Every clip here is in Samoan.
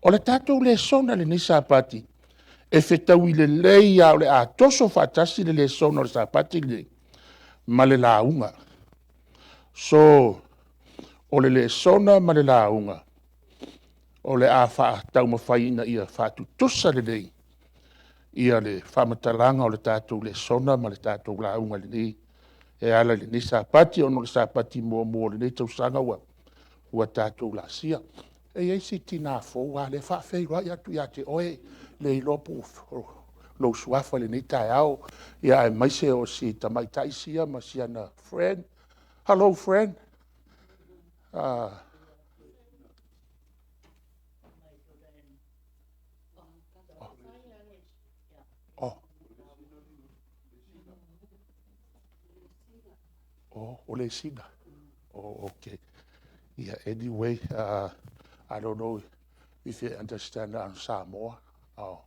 O le tatou lesona i lenei Sapati, e fetaui lelei lava o le a toso faatasi le lesona o le Sapati lenei ma le lauga. So, o le lesona ma le lauga, o le a taumafai ina ia faatutusa lelei le faamatalaga o le tatou lesona ma le tatou lauga e ala i lenei Sapati, ona o le Sapati muamua o lenei tausaga ua tatou laasia. E i ai si tina fou lava lea e faafeiloai atu ia te oe, le iloa po o lou suafa i lenei taeao, aemaise o si tamaitai sia ma si ana friend. Hello friend. O le sina. Oh, okay. Yeah, anyway, I don't know if you understand Samoa. Oh,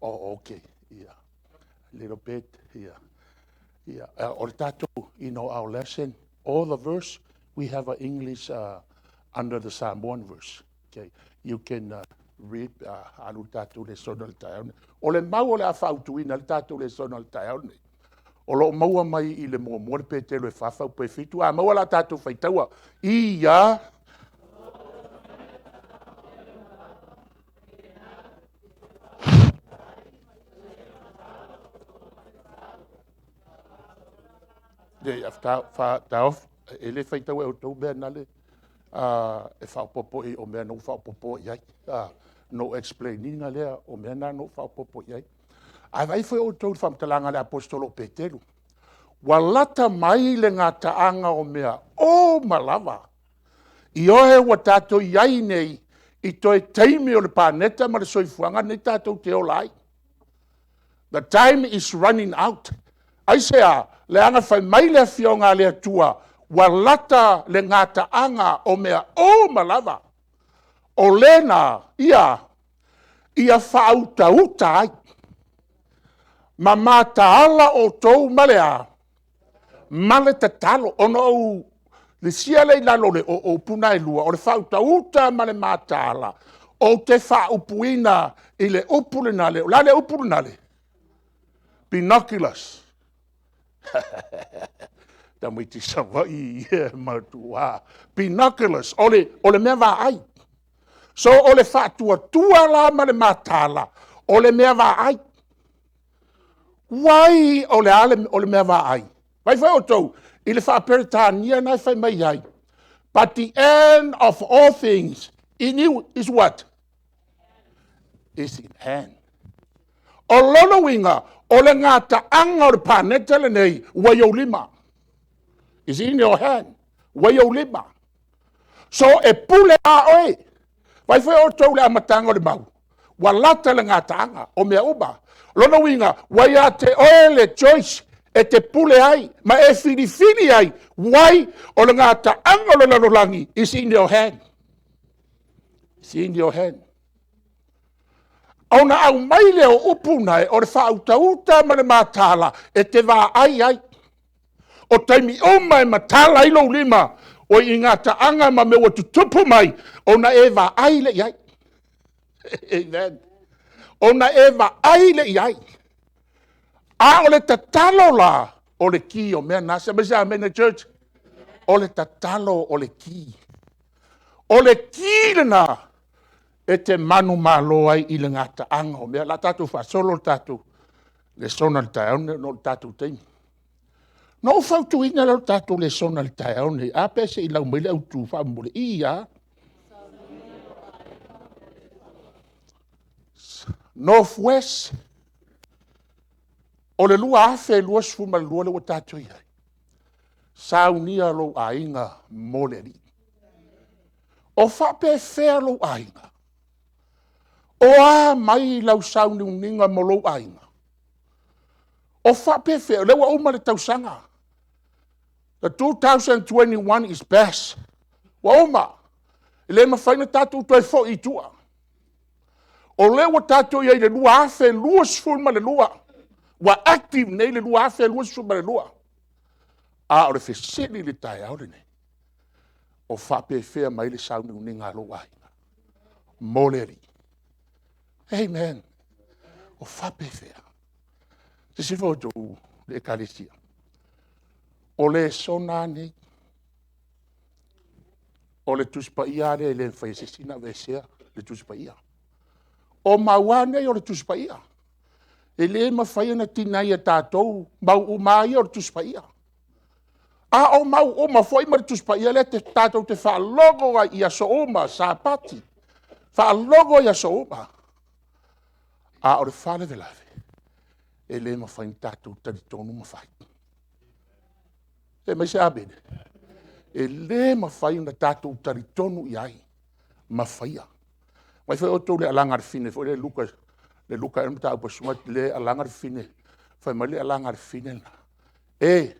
okay. Yeah, a little bit. Yeah. Yeah. O le tatou, our lesson, all the verse, we have a English under the Samoan verse. Okay. You can read, alu le tatou lesona i le taeao lenei. O le mau o le a fautuina le tatou lesona i le taeao lenei, o lo o maua mai i le muamua le Petelo e 4 fuaiupu e 7. A maua la tatou faitaua, ia. E le faitaua e outou mea na e faaopoopo i ai, o mea na ou faaopoopo i ai. Ona ou explain ina lea o mea na na ou faaopoopo i ai. A vaai foi outou i le faamatalaga a le Aposetolo o Peteru, ua lata mai le gataaga o mea uma lava. Ioe, ua tatou i ai nei i toe taimi o le paneta ma le soifuaga lenei tatou te ola ai. The time is running out. Aisea? Leaga fai mai le Afioga a le Atua, ua lata le gataaga o mea uma lava. O lena, ia, ia faautauta ai ma mataala outou ma le a? Ma le tatalo. Ona ou lisia lea i lalo o upu na e lua, o le faautauta ma le mataala, ou te faaupuina i le upu lena, o le a le upu lena? Binoculars. Tamaiti Savaii e matua, binoculars, o le mea vaai. So o le faatuatua la ma le mataala, o le mea vaai. Why o le a le mea vaai? Vaai foi outou i le faa-Peretania na e fai mai ai, but the end of all things in you is what? Is in hand. O lona uiga, o le gataaga o le paneta lenei ua i ou lima. Is in your hand. Ua i ou lima. So e pule lava oe. Vaai foi outou i le amataga o le mau, ua lata le gataaga o mea uma. O lona uiga, ua ia te oe le choice e te pule ai ma e filifili ai, why? O le gataaga o le lalolagi is in your hand. Is in your hand. Ona aumai lea o upu na, o le faautauta ma le mataala e te vaai ai. O taimi uma e matala ai lou lima, o i gataaga ma mea ua tutupu mai, ona e vaai lea i ai. Amen. Ona e vaai lea i ai. A o le tatalo la, o le ki o mea na. Say me amen, church. O le tatalo o le ki. O le ki lena e te manumalo ai i le gataaga o mea. O le a tatou faasolo le tatou lesona i le taeao lenei ona o le tatou taimi. Na ou fautuaina lea o le tatou lesona i le taeao lenei, a pe a se i lau mai le autu faamolemole. I a, North West, o le 2022 lea ua tatou i ai, saunia lou aiga mo le Alii. O faapefea lou aiga? O a mai lau sauniuniga mo lou aiga? O faapefea, o lea ua uma le tausaga. The 2021 is past. Ua uma, e le mafai ona tatou toe foi i tua. O lea ua tatou i ai i le 2022, ua active nei le 2022. A o le fesili i le taeao lenei, o faapefea mai le sauniuniga a lou aiga mo le Alii? Amen. O faapefea? Silasila foi outou i le Ekalesia, o lesona lava nei, o le Tusi Paia lava lea e le mafai e se isi ona aveesea le Tusi Paia. O mau lava nei o le Tusi Paia, e le mafai ona deny e tatou mau uma lava ia o le Tusi Paia. A o mau uma foi ma le Tusi Paia lea tatou te faalogo ai i aso uma, Sapati, faalogo i aso uma. A o le faalavelave, e le mafai ona tatou talitonu ma fai. Fai mai se amene. E le mafai ona tatou talitonu i ai ma faia. Vaai foi outou i le alaga a le fafine foi lea i le Luka ea le mataupu lea e alaga le fafine, fai mai le alaga a le fafine lena, E,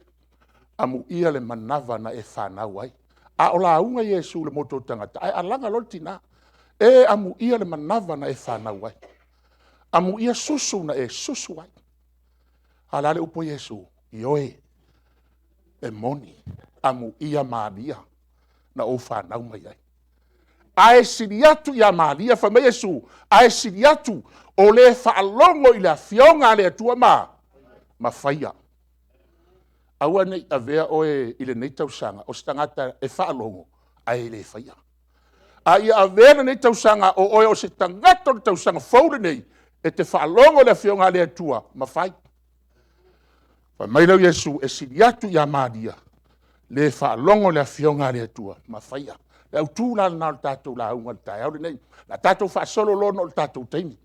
amuia le manava na e fanau ai. A o lauga Iesu i le motu o tagata ae alaga loa le tina. E amuia le manava na e fanau ai, amuia susu na e susu ai. A o le a le upu a Iesu? Ioe, e moni, amuia Maria na ou fanau mai ai. Ae sili atu ia Maria, fai mai Iesu, ae sili atu o le faalogo i le Afioga a le Atua ma faia. Aua ne i avea oe i lenei tausaga o se tagata e faalogo ae le faia. A ia avea lenei tausaga o oe o se tagata o le tausaga fou lenei e te faalogo i le Afioga a le Atua ma fai. Fai mai lea o Iesu, e sili atu ia Maria le faalogo i le Afioga a le Atua ma faia. O le autu la lena o le tatou lauga i le taeao lenei. O le a tatou faasolo loa ona o le tatou taimi.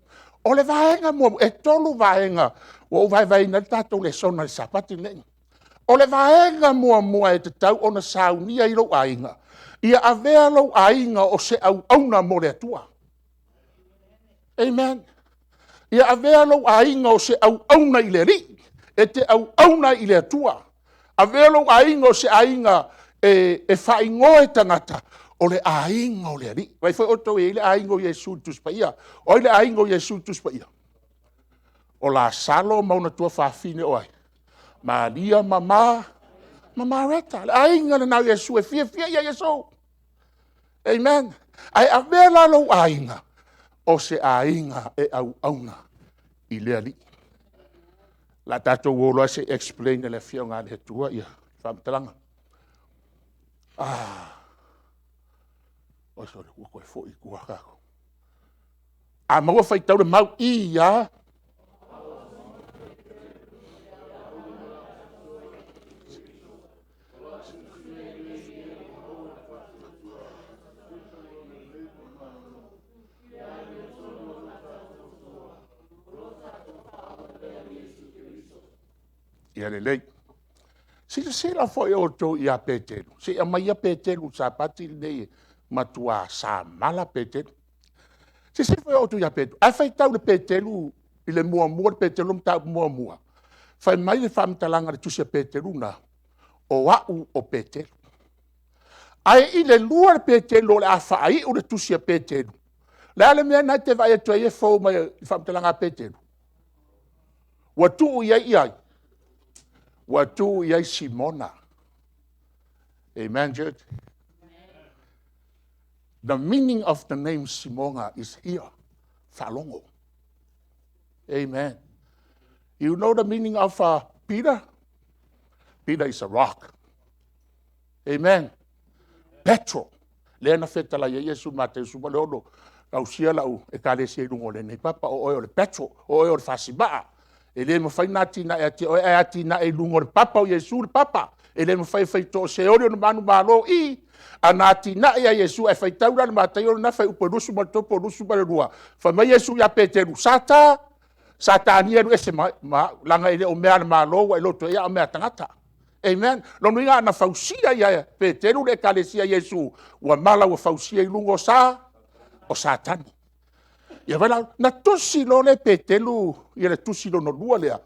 O le vaega muamua, e 3 vaega ua ou vaevaeina ai le tatou lesona i le Sapati lenei. O le vaega muamua e tatau ona saunia ai lou aiga, ia avea lou aiga o se auauna mo le Atua. Amen. Ia avea lou aiga o se auauna i le Alii, e te auauna ai i le Atua. Avea lou aiga o se aiga e faaigoa e tagata o le aiga o le Alii. Vaai foi outou e i ai le aiga o Iesu i le Tusi Paia. O ai le aiga o Iesu i le Tusi Paia? O Lasalo ma ona tuafafine o ai? Maria ma Mareta. O le aiga lena o Iesu e fiafia i ai Iesu. Amen. Ae avea la lou aiga o se aiga e auauna i le Alii. O le a tatou o loa se i explain e le Afioga a le Atua ia faamatalaga. Oi sole, ua toe foi i tua tatou. A maua faitau le mau, ia. Ia lelei. Silasila foi outou ia Peteru, se i aumaia Peteru i le Sapati lenei e matua samala Peteru. Silasila foi outou ia Peteru, ae faitau i le Peteru i le muamua le Peteru mataupu muamua, fai mai le faamatalaga i le tusi a Peteru lena, o au o Peteru. Ae i le lua le Peteru o le a faaiu le tusi a Peteru, o le a le mea lena e te vaai atu ai e fou mai i le faamatalaga a Peteru? Ua tuu i ai ia ai? Ua tuu i ai Simona. Amen church. The meaning of the name Simona is here. Faalogo. Amen. You know the meaning of Peter? Peter is a rock. Amen. Petro, lea na fetalai ai Iesu i Mateo 16, ausia lau ekalesia i luga o lenei papa, o oe o le Petro, o oe o le fasimaa. E le mafai ona atinae ia te oe, ae atinae i luga o le papa o Iesu le papa. E le mafai e faitoaseoli ona manumalo i, a na atinae lava e Iesu. Ae faitau la i le Mataio lena fuaiupu e 23 po o le 22, fai mai Iesu ia Peteru, Sata, Satania alu ese ma au, leaga e le o mea a le Malo ua e loto i ai, a o mea a tagata. Amen. O lona uiga ana fausia ia Peteru le ekalesia a Iesu, ua mala ua fausia i luga o sa, o Satani. Ia vaai la, na tusi loa lea e Peteru ia le tusi lona lua lea,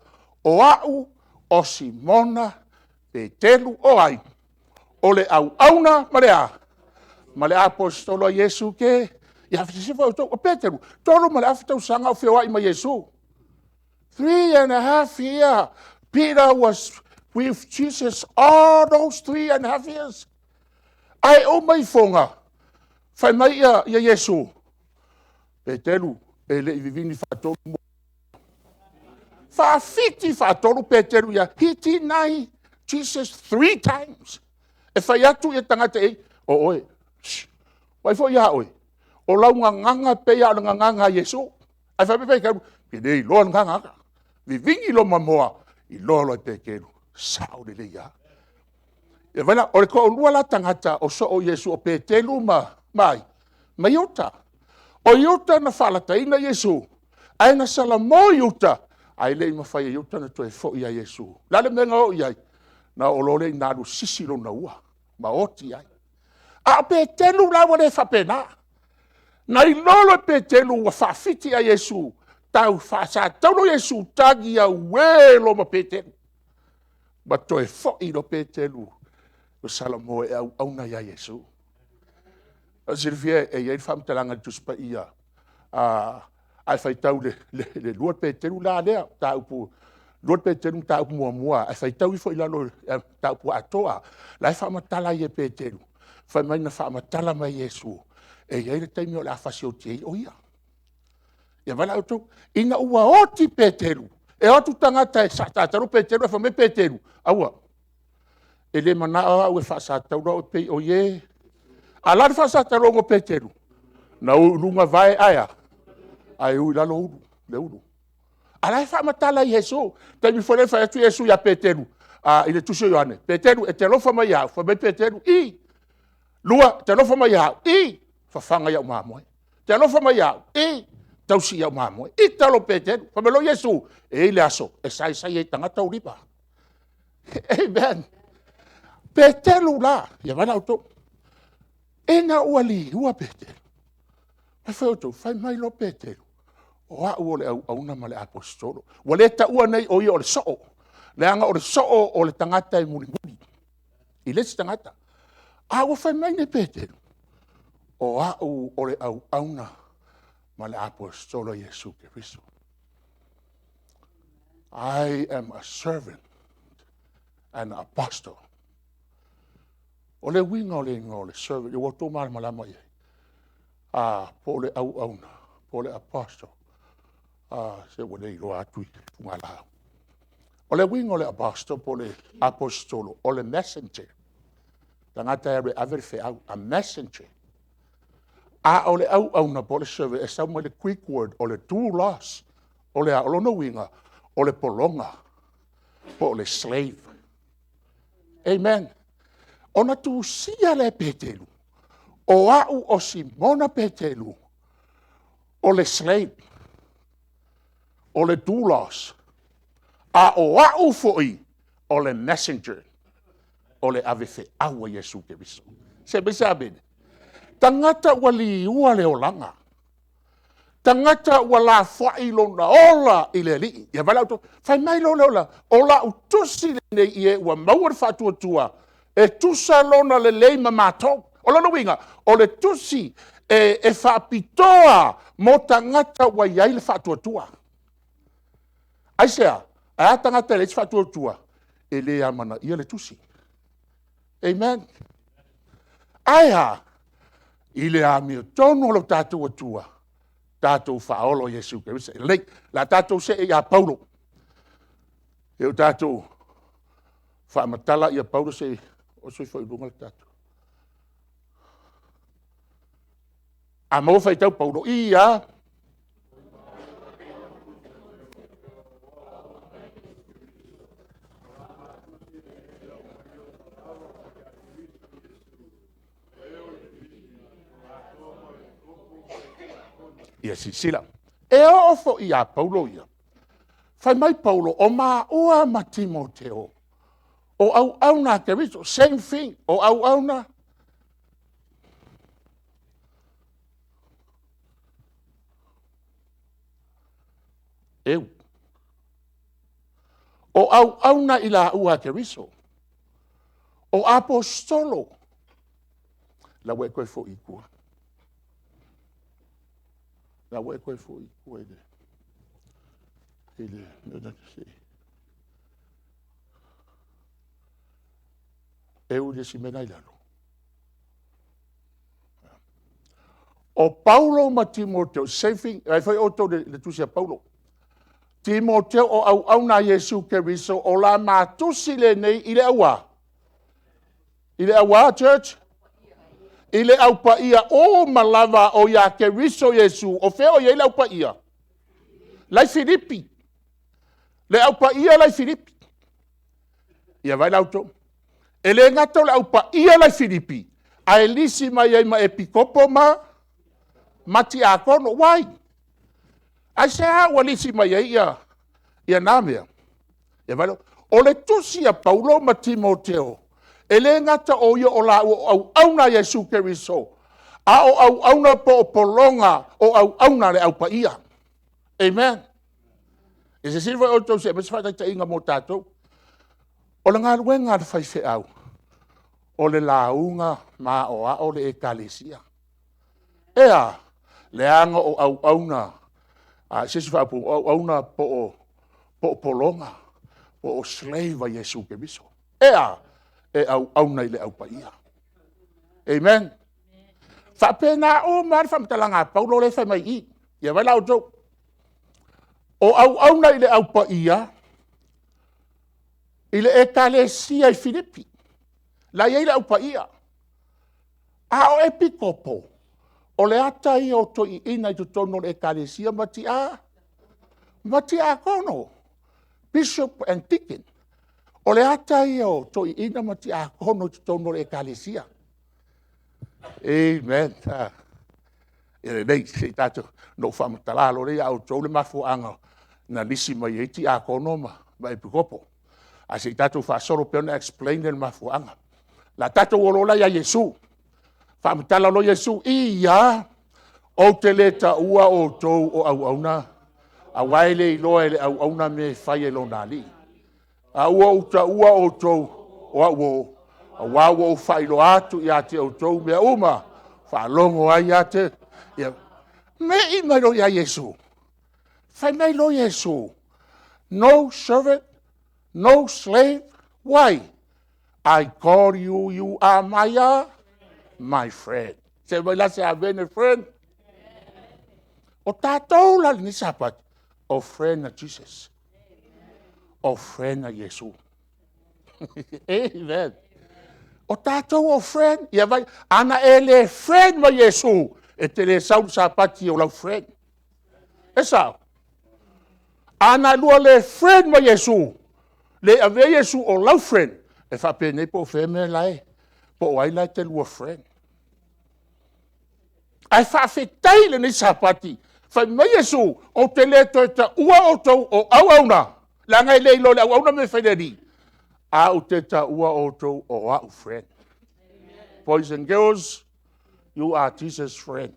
o au o Simona Peteru o ai? O le auauna ma le a? Ma le aposetolo a Iesu Keriso. Ia silasila foi outou, o Peteru, 3.5 tausaga o feoai ma Iesu. 3.5 year Peter was with Jesus all those 3.5 years. Ae uma ifoga, fai mai ia Iesu, Peteru, E le i vivini faatolu, faafiti faatolu Peteru ia, he deny Jesus three times. E fai atu ia tagata e i ai, o oe, vaai foi ia oe, o lau gagana e pei lava o le gagana a Iesu. Ae fai mai Peteru, ou te le iloa lena gagana. Vivini loma moa, iloa loa e Peteru, e sao lelei lava. Ia vaai la, o le toalua la tagata o soo o Iesu o Peteru ma ai? Ma Iuta. O Iuta na faalataina Iesu, ae na salamo Iuta, ae le i mafai e Iuta ona toe foi ia Iesu. O le a le mea na oo i ai? Na oo loa lea ina alu sisi lona ua ma oti ai. A o Peteru la ua le faapena. Na iloa loa e Peteru ua faafiti ia Iesu, tau faasataulo Iesu, tagi auē loa ma Peteru. Ma toe foi loa Peteru ma salamo e auauna ia Iesu. Mo le silafia e i ai le faamatalaga i le Tusi Paia, a e faitau i le 2 Peteru la lea, 2 Peteru mataupu 1, ae faitau ifo i lalo i le mataupu atoa lava, o la e faamatala ai e Peteru, fai mai na faamatala mai e Iesu, e i ai le taimi o le a fasioti ai o ia. Ia vaai la outou, ina ua oti Peteru, e o atu tagata e faasataulo Peteru, ae fai mai Peteru, aua, e le manao au e faasataulo au e pei o ie. A o le a le faasatauloga o Peteru? Na ui i luga vae, ae a? Ae ui i lalo le ulu. A o la e faamatala e Iesu. O le taimi foi lea na fai atu Iesu ia Peteru i le tusi a Ioane, Peteru e te alofa mai ia au? Fai mai Peteru, i. Lua, e te alofa mai ia au? I. Fafaga i au mamoe. E te alofa mai ia au? I. Tausi i au mamoe. Ita loa Peteru. Fai mai loa Iesu, e i ai le aso e saisai ai i tagata ou lima. Amen. Peteru la, ia vaai la outou. Ina ua liua Peteru, fai mai loa Peteru, o au o le auauna ma le aposetolo. Ua le taua nei o ia o le soo, leaga o le soo o le tagata e mulimuli i le isi tagata. A ua fai mai nei Peteru, o au o le auauna ma le aposetolo a Iesu Keriso. I am a servant and apostle. O le uiga o le igoa o le servant, ua outou malamalama i ai? Po o le auauna po o le apostle. Se ua le iloa atu i fugalaau. O le uiga o le apostle po o le aposetolo, o le messenger, tagata e alu e ave le feau, a messenger. A o le auauna po o le servant, e sau mai le Greek word o le doulos. O le a? O lona uiga, o le pologa po o le slave. Amen. Ona tusia lea e Peteru, o au o Simona Peteru, o le slave, o le doulos, a o au foi o le messenger, o le avefeau a Iesu Keriso. Se i fai mai se amene. Tagata ua liua le olaga, tagata ua lafoai lona ola i le Alii. Ia vaai la outou, fai mai loa lea o lau tusi lenei i e ua maua le faatuatua e tusa lona lelei ma matou. O lona uiga, o le tusi e faapitoa mo tagata ua i ai le faatuatua. Aisea? Ae a tagata e leai se faatuatua? E le amanaia le tusi. Amen. Ae a? I le amiotonu a lo tatou Atua, tatou Faaola o Iesu Keriso. Lelei, o le a tatou see ia Paulo. Se i tatou faamatala ia Paulo se i oso ifo i luga le tatou. A maua faitau Paulo, i a. Ia silasila, e oo foi ia Paulo ia, fai mai Paulo, o maua ma Timoteo, o auauna a Keriso. Same thing, o auauna. Eu. O auauna i laua a Keriso, o aposetolo. O la ua e toe foi i tua. O la ua e toe foi i tua i le mea lea e te Eu i le isi mea la e i lalo. O Paulo ma Timoteo, same thing, vaai foi outou i le tusi a Paulo. Timoteo o auauna a Iesu Keriso o la ma tusi lenei i le au a? I le au a, church? I le au paia uma lava o ia Keriso Iesu. O fea o i ai le au paia? La e i Filipi. Le au paia la e i Filipi. Ia vaai la outou. E le gata o le au paia la e i Filipi, ae lisi mai ai ma Epikopo ma Tiakono. Why? Aisea ua lisi mai ai ia na mea? Ia vaai la, o le tusi a Paulo ma Timoteo, e le gata o ia o laua o auauna a Iesu Keriso, a o auauna po o pologa o auauna a le Au Paia. Amen. Ia silasila foi outou se i aumai se faataitaiga mo tatou. O le galuega a le faifeau, o le lauga ma aoao le ekalesia. E a? Leaga o auauna a se isi faaupuga, o auauna po o pologa, po o slave a Iesu Keriso. E a? E auauna i le Au Paia. Amen. E faapena uma lava le faamatalaga a Paulo lea e fai mai i i. Ia vaai la outou. O auauna i le Au Paia i le ekalesia i Filipi, la e i ai le Au Paia. A o Epikopo, o le ata ia o toeaiina i totonu o le ekalesia ma tiakono, bishop and deacon. O le ata ia o toeaiina ma tiakono i totonu o le ekalesia. Amen. Ia lelei, se i tatou, ona ou faamatala loa lea ia outou le mafuaaga na lisi mai ai tiakono ma epikopo. Ae se i tatou faasolo pea ona explain le mafuaaga. O le a tatou o loa la ia Iesu. Faamatala loa Iesu, i a, ou te le taua outou o auauna, aua e le iloa e le auauna mea e fai e lona alii. A ua ou taua outou o au uo, aua ua ou faailoa atu ia te outou mea uma na faalogo ai ia te au. Me'i mai loa ia Iesu, fai mai loa Iesu, no servant, no slave, why? I call you, you are my friend. Fai mai la se amene friend. O tatou la i lenei Sapati, o friend a Jesus. O friend a Iesu. Amen. O tatou o friend. Ia vaai, a na e le friend ma Iesu, e te le sau i le Sapati o lau friend. E sao? A na lua le friend ma Iesu, le avea Iesu o lau friend, e faapenei po o fea le mea la e, po o ai la e te lua friend. Ae faafetai i lenei Sapati, fai mai Iesu, ou te le toe taua outou o auauna, leaga e le iloa e le auauna le mea e fai i le Alii, ae ou te taua outou o au friend. Boys and girls, you are Jesus friend.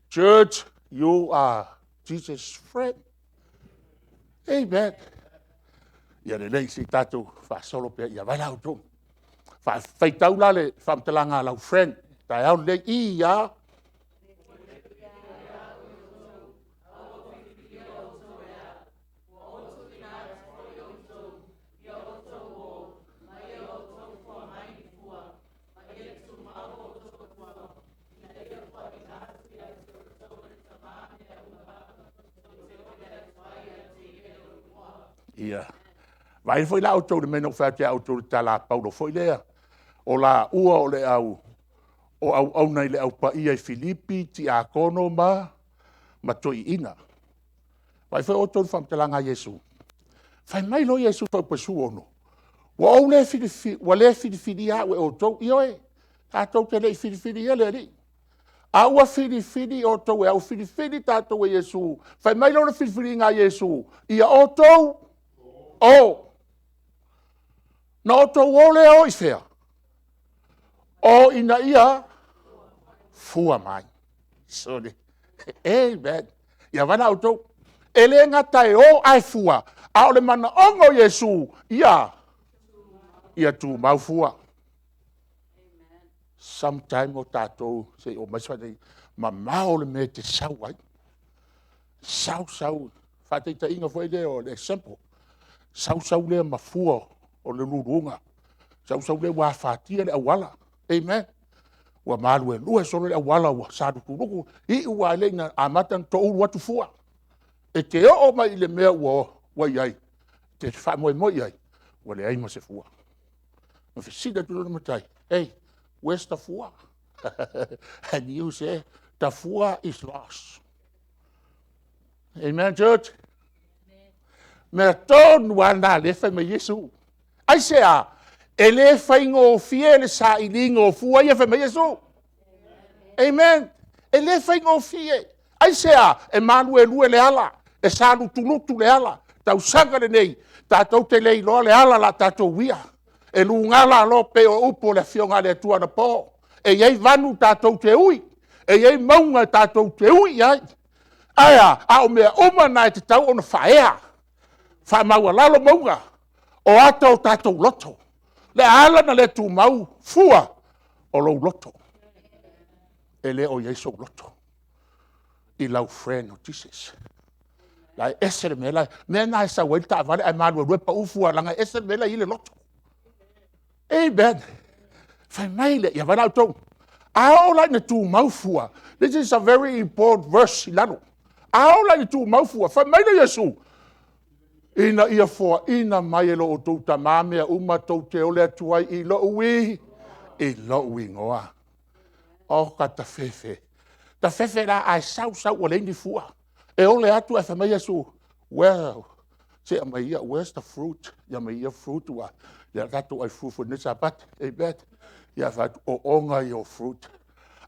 Church, you are Jesus friend. Amen. Ia lelei, se i tatou faasolo pea. Ia vaai la outou. Faitau la le faamatalaga a lau friend, taeao lenei, i a. Ia. Vaai foi la outou i le mea na ou fai atu ia outou i le tala a Paulo foi lea, o laua o le au o auauna i le Au Paia i Filipi, tiakono ma toeaiina. Vaai foi outou i le faamatalaga a Iesu. Fai mai loa Iesu i le fuaiupu 16, ua le filifilia au e outou. Ioe, tatou te le i filifilia le Alii, a ua filifili outou e au, filifili tatou e Iesu. Fai mai lona filifiliga a Iesu, ia outou o. Ona outou o lea o i fea? O ina ia fua mai. Sole, amen. Ia vaai la outou, e le gata e o ae fua, a o le manaoga o Iesu, ia tumau fua. Sometime o tatou, se i oo mai se faataitaiga, mamao le mea e te sau ai, sau sau, faataitaiga foi lea o le example, sau sau lea ma fua o le luluga, sau sau lea ua afatia le auala. Amen. Ua maluelue solo le auala ua salutulutu, iu lava e le i amata ona toulu atu fua. E te oo mai i le mea ua i ai, e te faamoemoe i ai, ua leai ma se fua. Ona fesili atu lea o le matai, hey, where's the fua? And you say, the fua is lost. Amen church? O le mea tonu lava lena o lea e fai mai ai Iesu. Aisea? E le faigofie le sailiga o fua ia fai mai Iesu. Amen. E le faigofie. Aisea? E maluelue le ala, e salutulutu le ala. O le tausaga lenei, tatou te le iloa le ala o le a tatou uia. E luga lalo pei o upu o le Afioga a le Atua anapo. E i ai vanu tatou te ui, e i ai mauga tatou te ui i ai. Ae a? A o mea uma na e tatau ona faaea, faamaualalo mauga, o ata o tatou loto. O le a ala ona le tumau fua? O lou loto, e le o i ai sou loto i lau friend o Iesu. O la e ese le mea la e…. o le mea lena e sau ai le taavale ae maluelue pau fua leaga e ese le mea la e i ai le loto. Amen. Fai mai le, ia vaai la outou, a oo la ina tumau fua, this is a very important verse i lalo. A oo la ina tumau fua, fai mai le Iesu, ina ia foaina mai e lo outou Tama mea uma tou te ole atu ai i lou igoa. Oka tafefe, tafefe la ae sau sau ua leai ni fua. E ole atu ae fai mai Iesu, where, se aumai ia, where is the fruit? Ia aumai ia fruit ua…o lea o le a tatou ai fruit foi i lenei Sapati. Amen. Ia fai atu, o oga ia o fruit.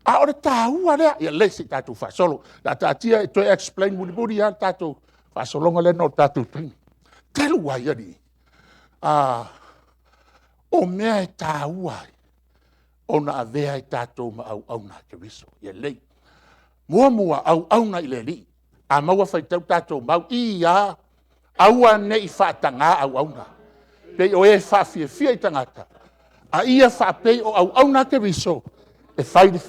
A o le taua lea, ia lelei se i tatou faasolo. O le a taatia e toe explain mulimuli lava le tatou faasologa lea ona o le tatou taimi. Talu ai alii, o mea e taua ai ona avea i tatou ma auauna a Keriso. Ia lelei. Muamua, auauna i le Alii. A maua faitau le tatou mau, ia aua ne i faataga auauna, pei o e faafiafia i tagata, a ia faapei o auauna a Keriso e fai le…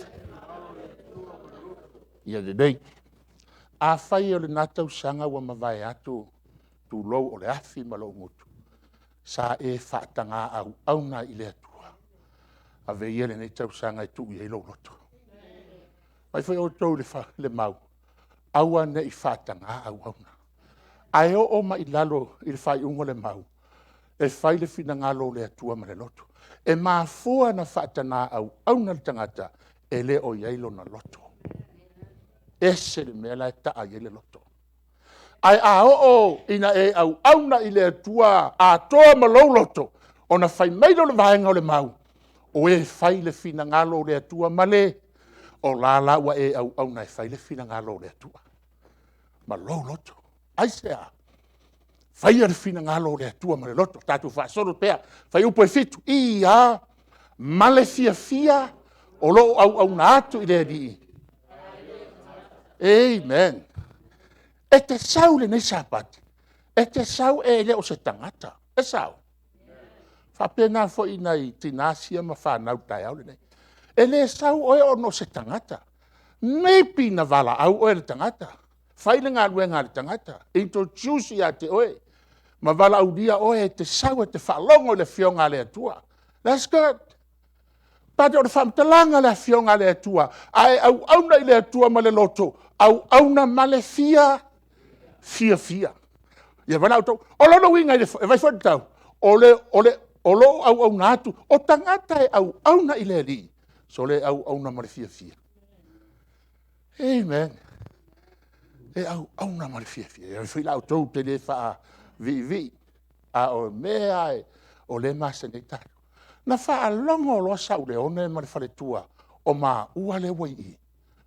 Ia lelei. Afai o lena tausaga ua mavae atu, tulou o le afi ma lou gutu, sa e faataga auauna ai i le Atua, avea ia lenei tausaga e tuu i ai lou loto. Vaai foi outou i le mau, aua ne i faataga auauna. Ae oo mai i lalo i le faaiuga o le mau, e fai le finagalo o le Atua ma le loto. E mafua ona faataga auauna le tagata, e le o i ai lona loto. E ese le mea la e taa i ai le loto. Ae a oo ina e auauna i le Atua atoa ma lou loto, ona fai mai lea o le vaega o le mau, o e fai le finagalo o le Atua ma le… O la la ua e auauna e fai le finagalo o le Atua ma lou loto. Aisea? Faia le finagalo o le Atua ma le loto. Tatou faasolo pea, Fuaiupu 7. Ia, ma le fiafia o lo o auauna atu i le Alii. Amen. E te sau i lenei Sapati, e te sau e le o se tagata, e sao? E faapena foi i nai tina sia ma fanau i le taeao lenei. E le sau oe ona o se tagata. Maybe na valaau oe e le tagata, fai le galuega a le tagata, introduce ia te oe ma valaaulia oe e te sau e te faalogo i le Afioga a le Atua. That's good. But o le faamatalaga a le Afioga a le Atua, a e auauna i le Atua ma le loto, auauna ma le fiafia. Ia vaai la outou, o lona uiga, vaai foi le tau, o lou auauna atu, o tagata e auauna i le Alii, sole e auauna ma le fiafia. Amen. E auauna ma le fiafia. E ui foi la outou ou te le faaviivii, a o mea lava o lea e masani ai tatou. Na faalogo loa Saulaone ma le faletua o maua lea ua i i,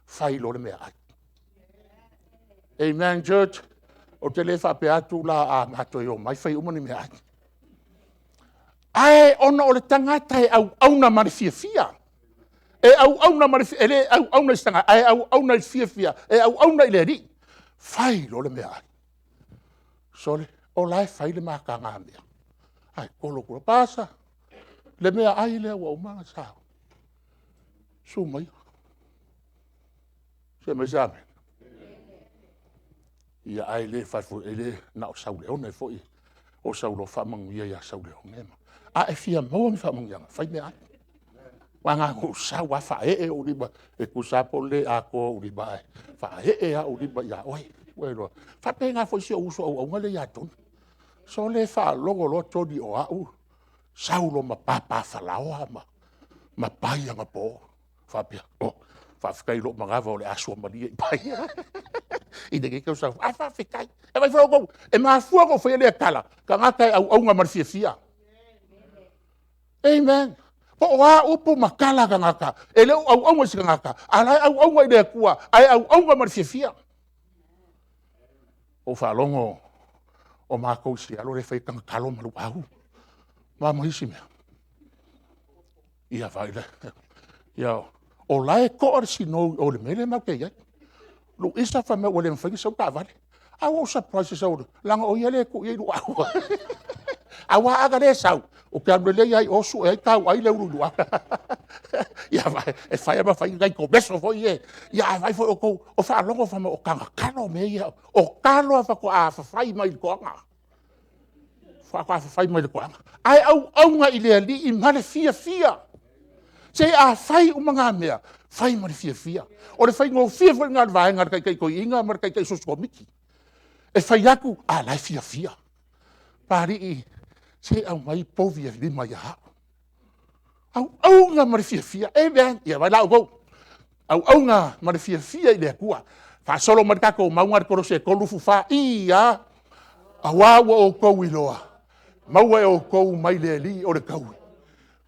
fai loa le meaai. Amen church. Ou te le faapea atu la a matou omai fai uma ni meaai. Ae ona o le tagata e auauna ma le fiafia. E auauna ma le fiafia, e le auauna i se tagata, ae auauna i le fiafia, e auauna i le Alii. Fai loa le meaai. Sole, o la e fai le matagamea, ae tolo atu loa, Pasa, le meaai lea ua uma ona sao. Susu maia. Se aumai se amene. Ia ae le na o Sauleone foi, o sau loa faamanuia ia Sauleone. A e fia maua ni faamanuiaga, fai meaai. Aua na ona ou sau lava faaee ou lima, e tusa lava po o le le atoa ou lima, ae faaee lava ou lima ia oe, ua e iloa. E faapena foi si ou uso auauna lea ia Tony. Sole, faalogo loa Tony o au, sau loa ma papafalaoa ma pai anapo. Faapea, oh, faafetai i lou manava o le a suamalie i pai i lenei tausaga fou, ae faafetai. E vaai foi outou, e mafua ona ou faia lea tala, tagata e auauna ma le fiafia. Amen. Po o a upu ma tala a tagata, e le o auauna i se tagata, a o la e auauna i le Atua, ae auauna ma le fiafia. Ua ou faalogo o matou i sialo la e fai tagatalo ma luau, o a ma isi mea. Ia vaai la, o la e toa le sinou i o i le mea lea matou te i ai. Luisa fai mai ua le mafai ona sau le taavale. Ae ua ou surprise i le sau a le, leaga o ia lea e tuu i ai luau. Aua ana le sau, ou te alu lelei lava i o sue ai tau ai le ulu i luau. Ia vaai, e fai lava ma fai ni nai tomeso foi ia, ae vaai foi outou, o faalogo fai mai o tagatalo mea ia, o talo lava faatoa fafai mai le toaga, faatoa fafai mai le toaga. Ae auauna i le Alii ma le fiafia. Se a fai uma na mea, fai ma le fiafia. O le faigofie foi lena o le vaega a le taitai toeaina ma le taitai susu komiti. E fai atu a o la e fiafia. Papalii, se aumai povi e 5 ia au. Auauna ma le fiafia, amen. Ia vaai la outou, auauna ma le fiafia i le Atua. Faasolo mai le tatou mauga i Kolose 3:24, i a? Aua ua outou iloa, maua e outou mai le Alii o le taui,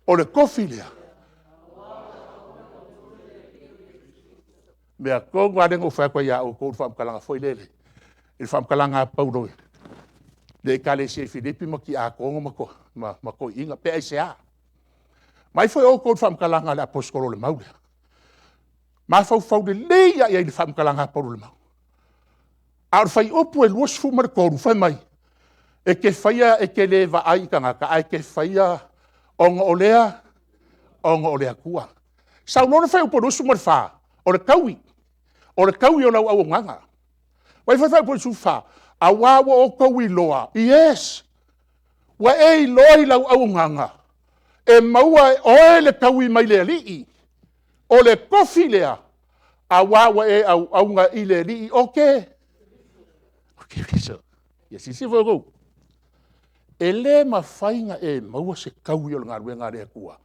o le tofi lea. O le mea tonu lava lea na ou fai atu ai ia outou i le faamatalaga foi lele, i le faamatalaga a Paulo i le ekalesia i Filipi ma tiakono ma toeaiina, pe aisea. Vaai foi outou i le faamatalaga a le aposetolo o le mau lea. Mafaufau lelei lava i ai i le faamatalaga a Paulo o le mau. A o le fuaiupu e 23 fai mai, e te faia e te le vaai i tagata, ae te faia ona o le a? Ona o le Atua. Sau loa le fuaiupu 24, o le taui, o le taui o lau auaunaga. Vaai foi le fuaiupu 24, aua ua outou iloa, yes, ua e iloa i lau auaunaga, e maua e oe le taui mai le Alii, o le tofi lea, aua ua e auauna i le Alii o Keriso. Ia silasila foi outou, e le mafai ona e maua se taui o le galuega a le Atua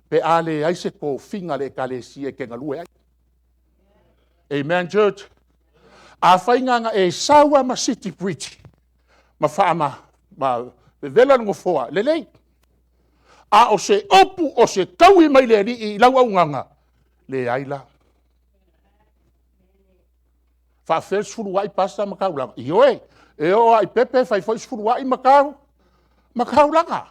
pe a leai se tofiga a le Ekalesia e te galue ai. Amen church? Afai na ona e sau lava ma siti piriti ma vevela le nofoa, lelei. A o se upu o se taui mai le Alii i lau auaunaga, leai la. E faapefea le sefuluai pastor ma taulaga? Ioe, e oo lava i Pepe e fai foi sefuluai ma taulaga.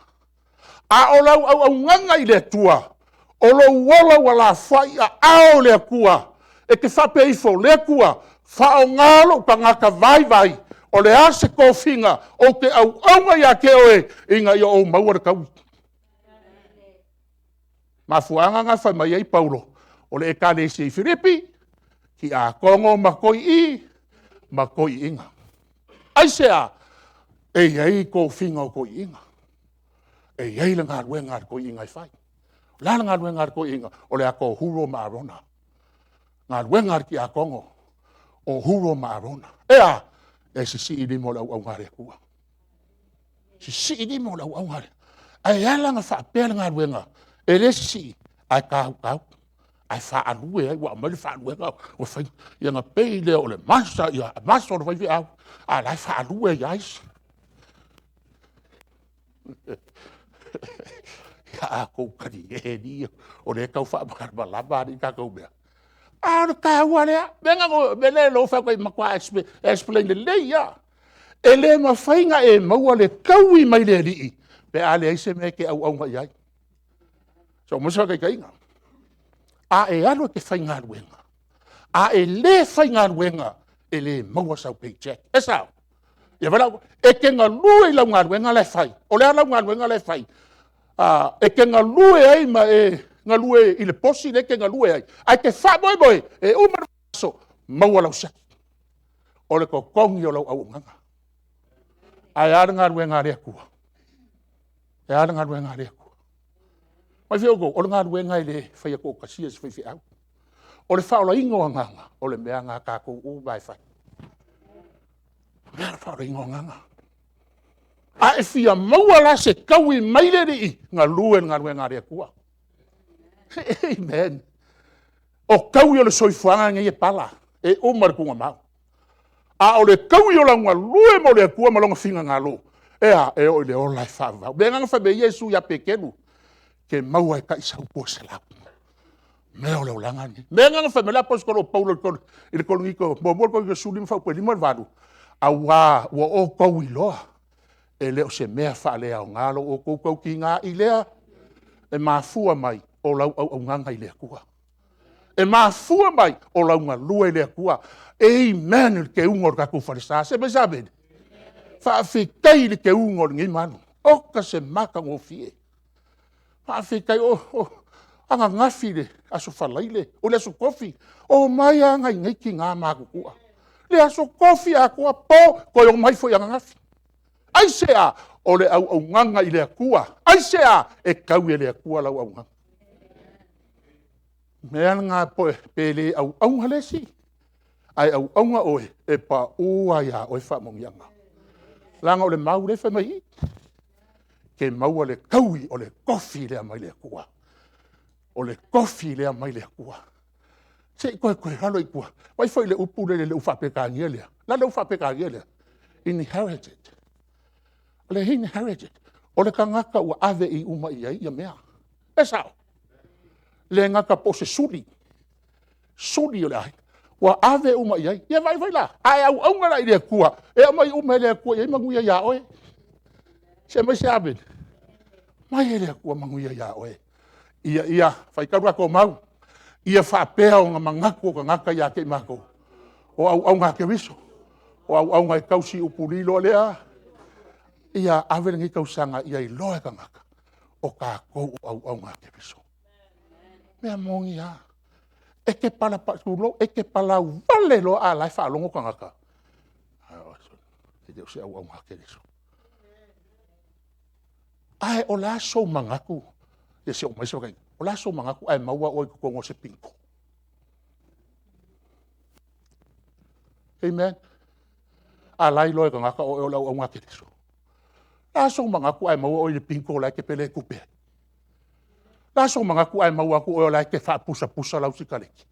A o lau auaunaga i le Atua, o lou ola ua lafoai i aao o le Atua, e te faapea ifo, le Atua, faaaoga lou tagata vaivai, o le a se tofiga, ou te auauna ia te oe, ina ia ou maua le taui. O le mafuaaga lena na fai mai ai Paulo, o le ekalesia i Filipi, tiakono ma toeaiina. Aisea? E i ai tofiga o toeaiina, e i ai le galuega a le toeaina e fai. O le a le galuega a le toeaina? O le ata o Huro ma Arona. O le galuega a le tiakono, o Huro ma Arona. E a? E sisii lima o le auauna a le Atua. Sisii lima o le auauna a le Atua. Ae ala ona faapea le galuega, e le sisii ae tautau, ae faalue ai, ua aumai le faaluega ua fai, ia ona pei lea o le master o le faifeau, a o la e faalue ai lava isi. Ia a outou talie alii ia, o lea e tau faamalamalama alii a tatou mea. A o le taua lea. O le mea lea ou fai atu ai, e matua explain lelei lava. E le mafai ona e maua le taui mai le Alii pe a leai se mea e te auauna i ai. Se i oo mai se faataitaiga, a e alu e te faigaluega, a e le faigaluega, e le maua sau pay cheque, e sao? Ia vaai la, e te galue i lau galuega la e fai. O le a lau galuega la e fai? E te galue ai ma e galue i le posi lea e te galue ai, ae te faamoemoe e uma le vaiaso maua lau siaki. O le totogi o lau auaunaga. Ae a le galuega a le Atua? E a le galuega a le Atua? Mai fea outou, o le galuega e le faia toatasia e se faifeau. O le faaolaina o agaga, o le mea lena a tatou uma lava e fai. O le faaolaina o agaga. A e fia maua la se taui mai le Alii, galue i le galuega a le Atua. Amen. O taui o le soifuaga lenei e pala, e uma i le tuugamau. A o le taui o lau galue mo le Atua ma Lona finagalo, e a? E oo i le ola e faavavau. O le mea lena na fai mai ai Iesu ia Peteru, e te maua e taisau 200 mea o le olaga lenei. O le mea lena na fai mai ai le aposetolo o Paulo i le Korinito 15 fuaiupu 5 i le 8, aua ua outou iloa, e le o se mea faaleaoga lo outou tautiga i lea e mafua mai o lau auaunaga i le Atua. E mafua mai o lau galue i le Atua. Amen i le teuga o le tatou falesa. Se i fai mai se amene. Faafetai i le teuga o lenei malu, oka se matagofie. Faafetai. O ananafi i le Aso Faraile, o le Aso Tofi, omai lava nai nei tina matutua, le Aso Tofi atoa po, toe omai foi ananafi. Aisea? O le auaunaga i le Atua. Aisea? E taui e le Atua lau auaunaga. O le mea lena pe le auauna le isi, ae auauna oe, e pau lava ia oe faamanuiaga. Leaga o le mau lea e fai mai i i, e te maua le taui o le tofi lea mai le Atua. O le tofi lea mai le Atua. Se i toe alu ai i tua, vaai foi i le upu lea i le u Faa-Peretania lea. O le a le u Faa-Peretania lea? Inherited. O le inherited, o le tagata ua ave uma i ai ia mea. E sao? E le gata po o se suli, suli o le aiga, ua ave uma i ai. Ia vaai foi la, a e auauna la i le Atua, e aumai uma e le Atua i ai manuia ia oe. Se i aumai se amene. Aumai e le Atua manuia ia oe, ia faitau le tatou mau, ia faapea ona manatu o tagata ia te i matou, o auauna a Keriso, o auauna e tausi i upu lilo a le… Ia ave lenei tausaga ia iloa e tagata o tatou o auauna a Keriso. O le mea moni lava, e te tulou, e te palauvale loa a o la e faalogo tagata, e le o se auauna a Keriso. Ae o le a sou manatu, ia se i oo mai se O le a sou manatu ae maua oe i totonu o se bingo? Amen. A o la e iloa e tagata o oe o le auauna a Keriso. O le a sou manatu ae maua oe i le bingo o la e te pele tupe ai? O le a sou manatu ae maua atu oe o la e te faapusapusa lau sikaleki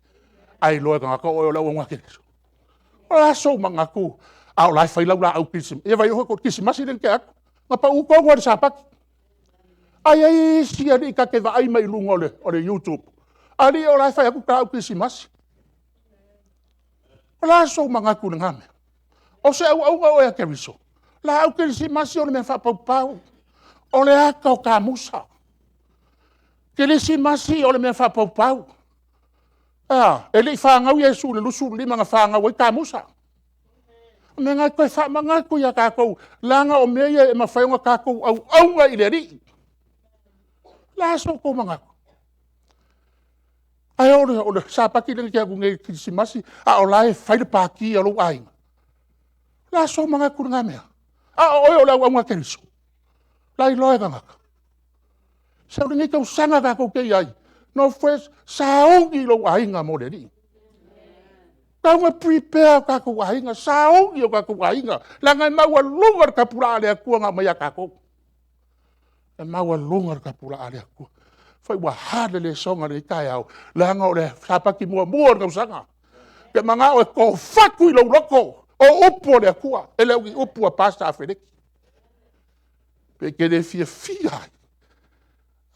ae iloa e tagata o oe o le auauna a Keriso? O le a sou manatu a o la e fai lau laau kerisimasi? Ia vaai o le kerisimasi lea na tea atu, na pau tonu lava i le Sapati. Ae i ai isi alii ta te vaai mai luga o le YouTube, alii o la e fai atu ta laau kerisimasi. O le a sou manatu i lena mea? O se auauna oe a Keriso? Laau kerisimasi o le mea faapaupau, o le ata o kamusa. Kerisimasi o le mea faapaupau. E a? E le i fanau Iesu i le 25 na fanau ai kamusa. O le mea lena e toe faamanatu ia tatou, leaga o mea ia e mafai ona tatou auauna i le Alii. O le a so outou manatu? Ae o le Sapati lea na tea atu nei i le Kerisimasi, a o la e fai le pati a lou aiga. O le a sou manatu i lena mea? A o oe o le auauna a Keriso? O la e iloa e tagata. Se o lenei tausaga tatou te i ai, sauni lou aiga mo le Alii. Tatau ona prepare o tatou aiga, sauni o tatou aiga, leaga e maualuga le tapulaa a le Atua na aumai ia tatou. E maualuga le tapulaa a le Atua. Fai ua hard le lesona i lenei taeao, leaga o le Sapati muamua o le tausaga. Ou te manao e tofu i lou loto, o upu a le Atua, e le o ni upu a Pastor Afeleki. Pe e te le fiafia ai?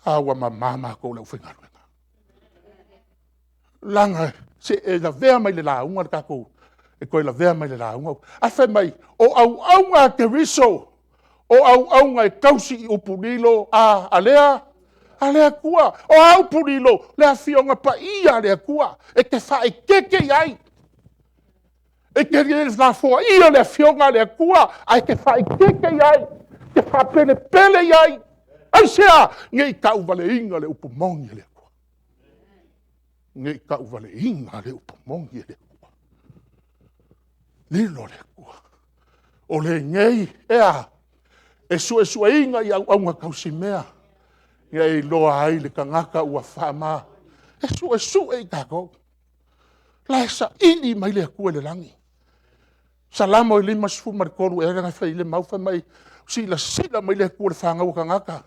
A ua mama matou le aufaigaluega. Leaga se i e lavea mai i le lauga le tatou, e toe lavea mai i le lauga. Ae fai mai, o auauna a Keriso, o auauna e tausi i upu lilo a le Atua. O a upu lilo? O le Afioga Paia a le Atua, e te faaeteete i ai. E te le lafoaia le Afioga a le Atua, ae e te faaeteete i ai, e te faapelepele i ai. Aisea? Ne i tauvaleina le upu moni a le Atua. Ne i tauvaleina le upu moni a le Atua. Lilo le Atua. O lenei e a? E suesueina i auauna tausimea. Ia e iloa ai le tagata ua faama, e suesue i tatou. O la e saili mai le Atua i le lagi. Salamo 53 ea lena e fai ai le mau fai mai, silasila mai le Atua i le fanau a tagata,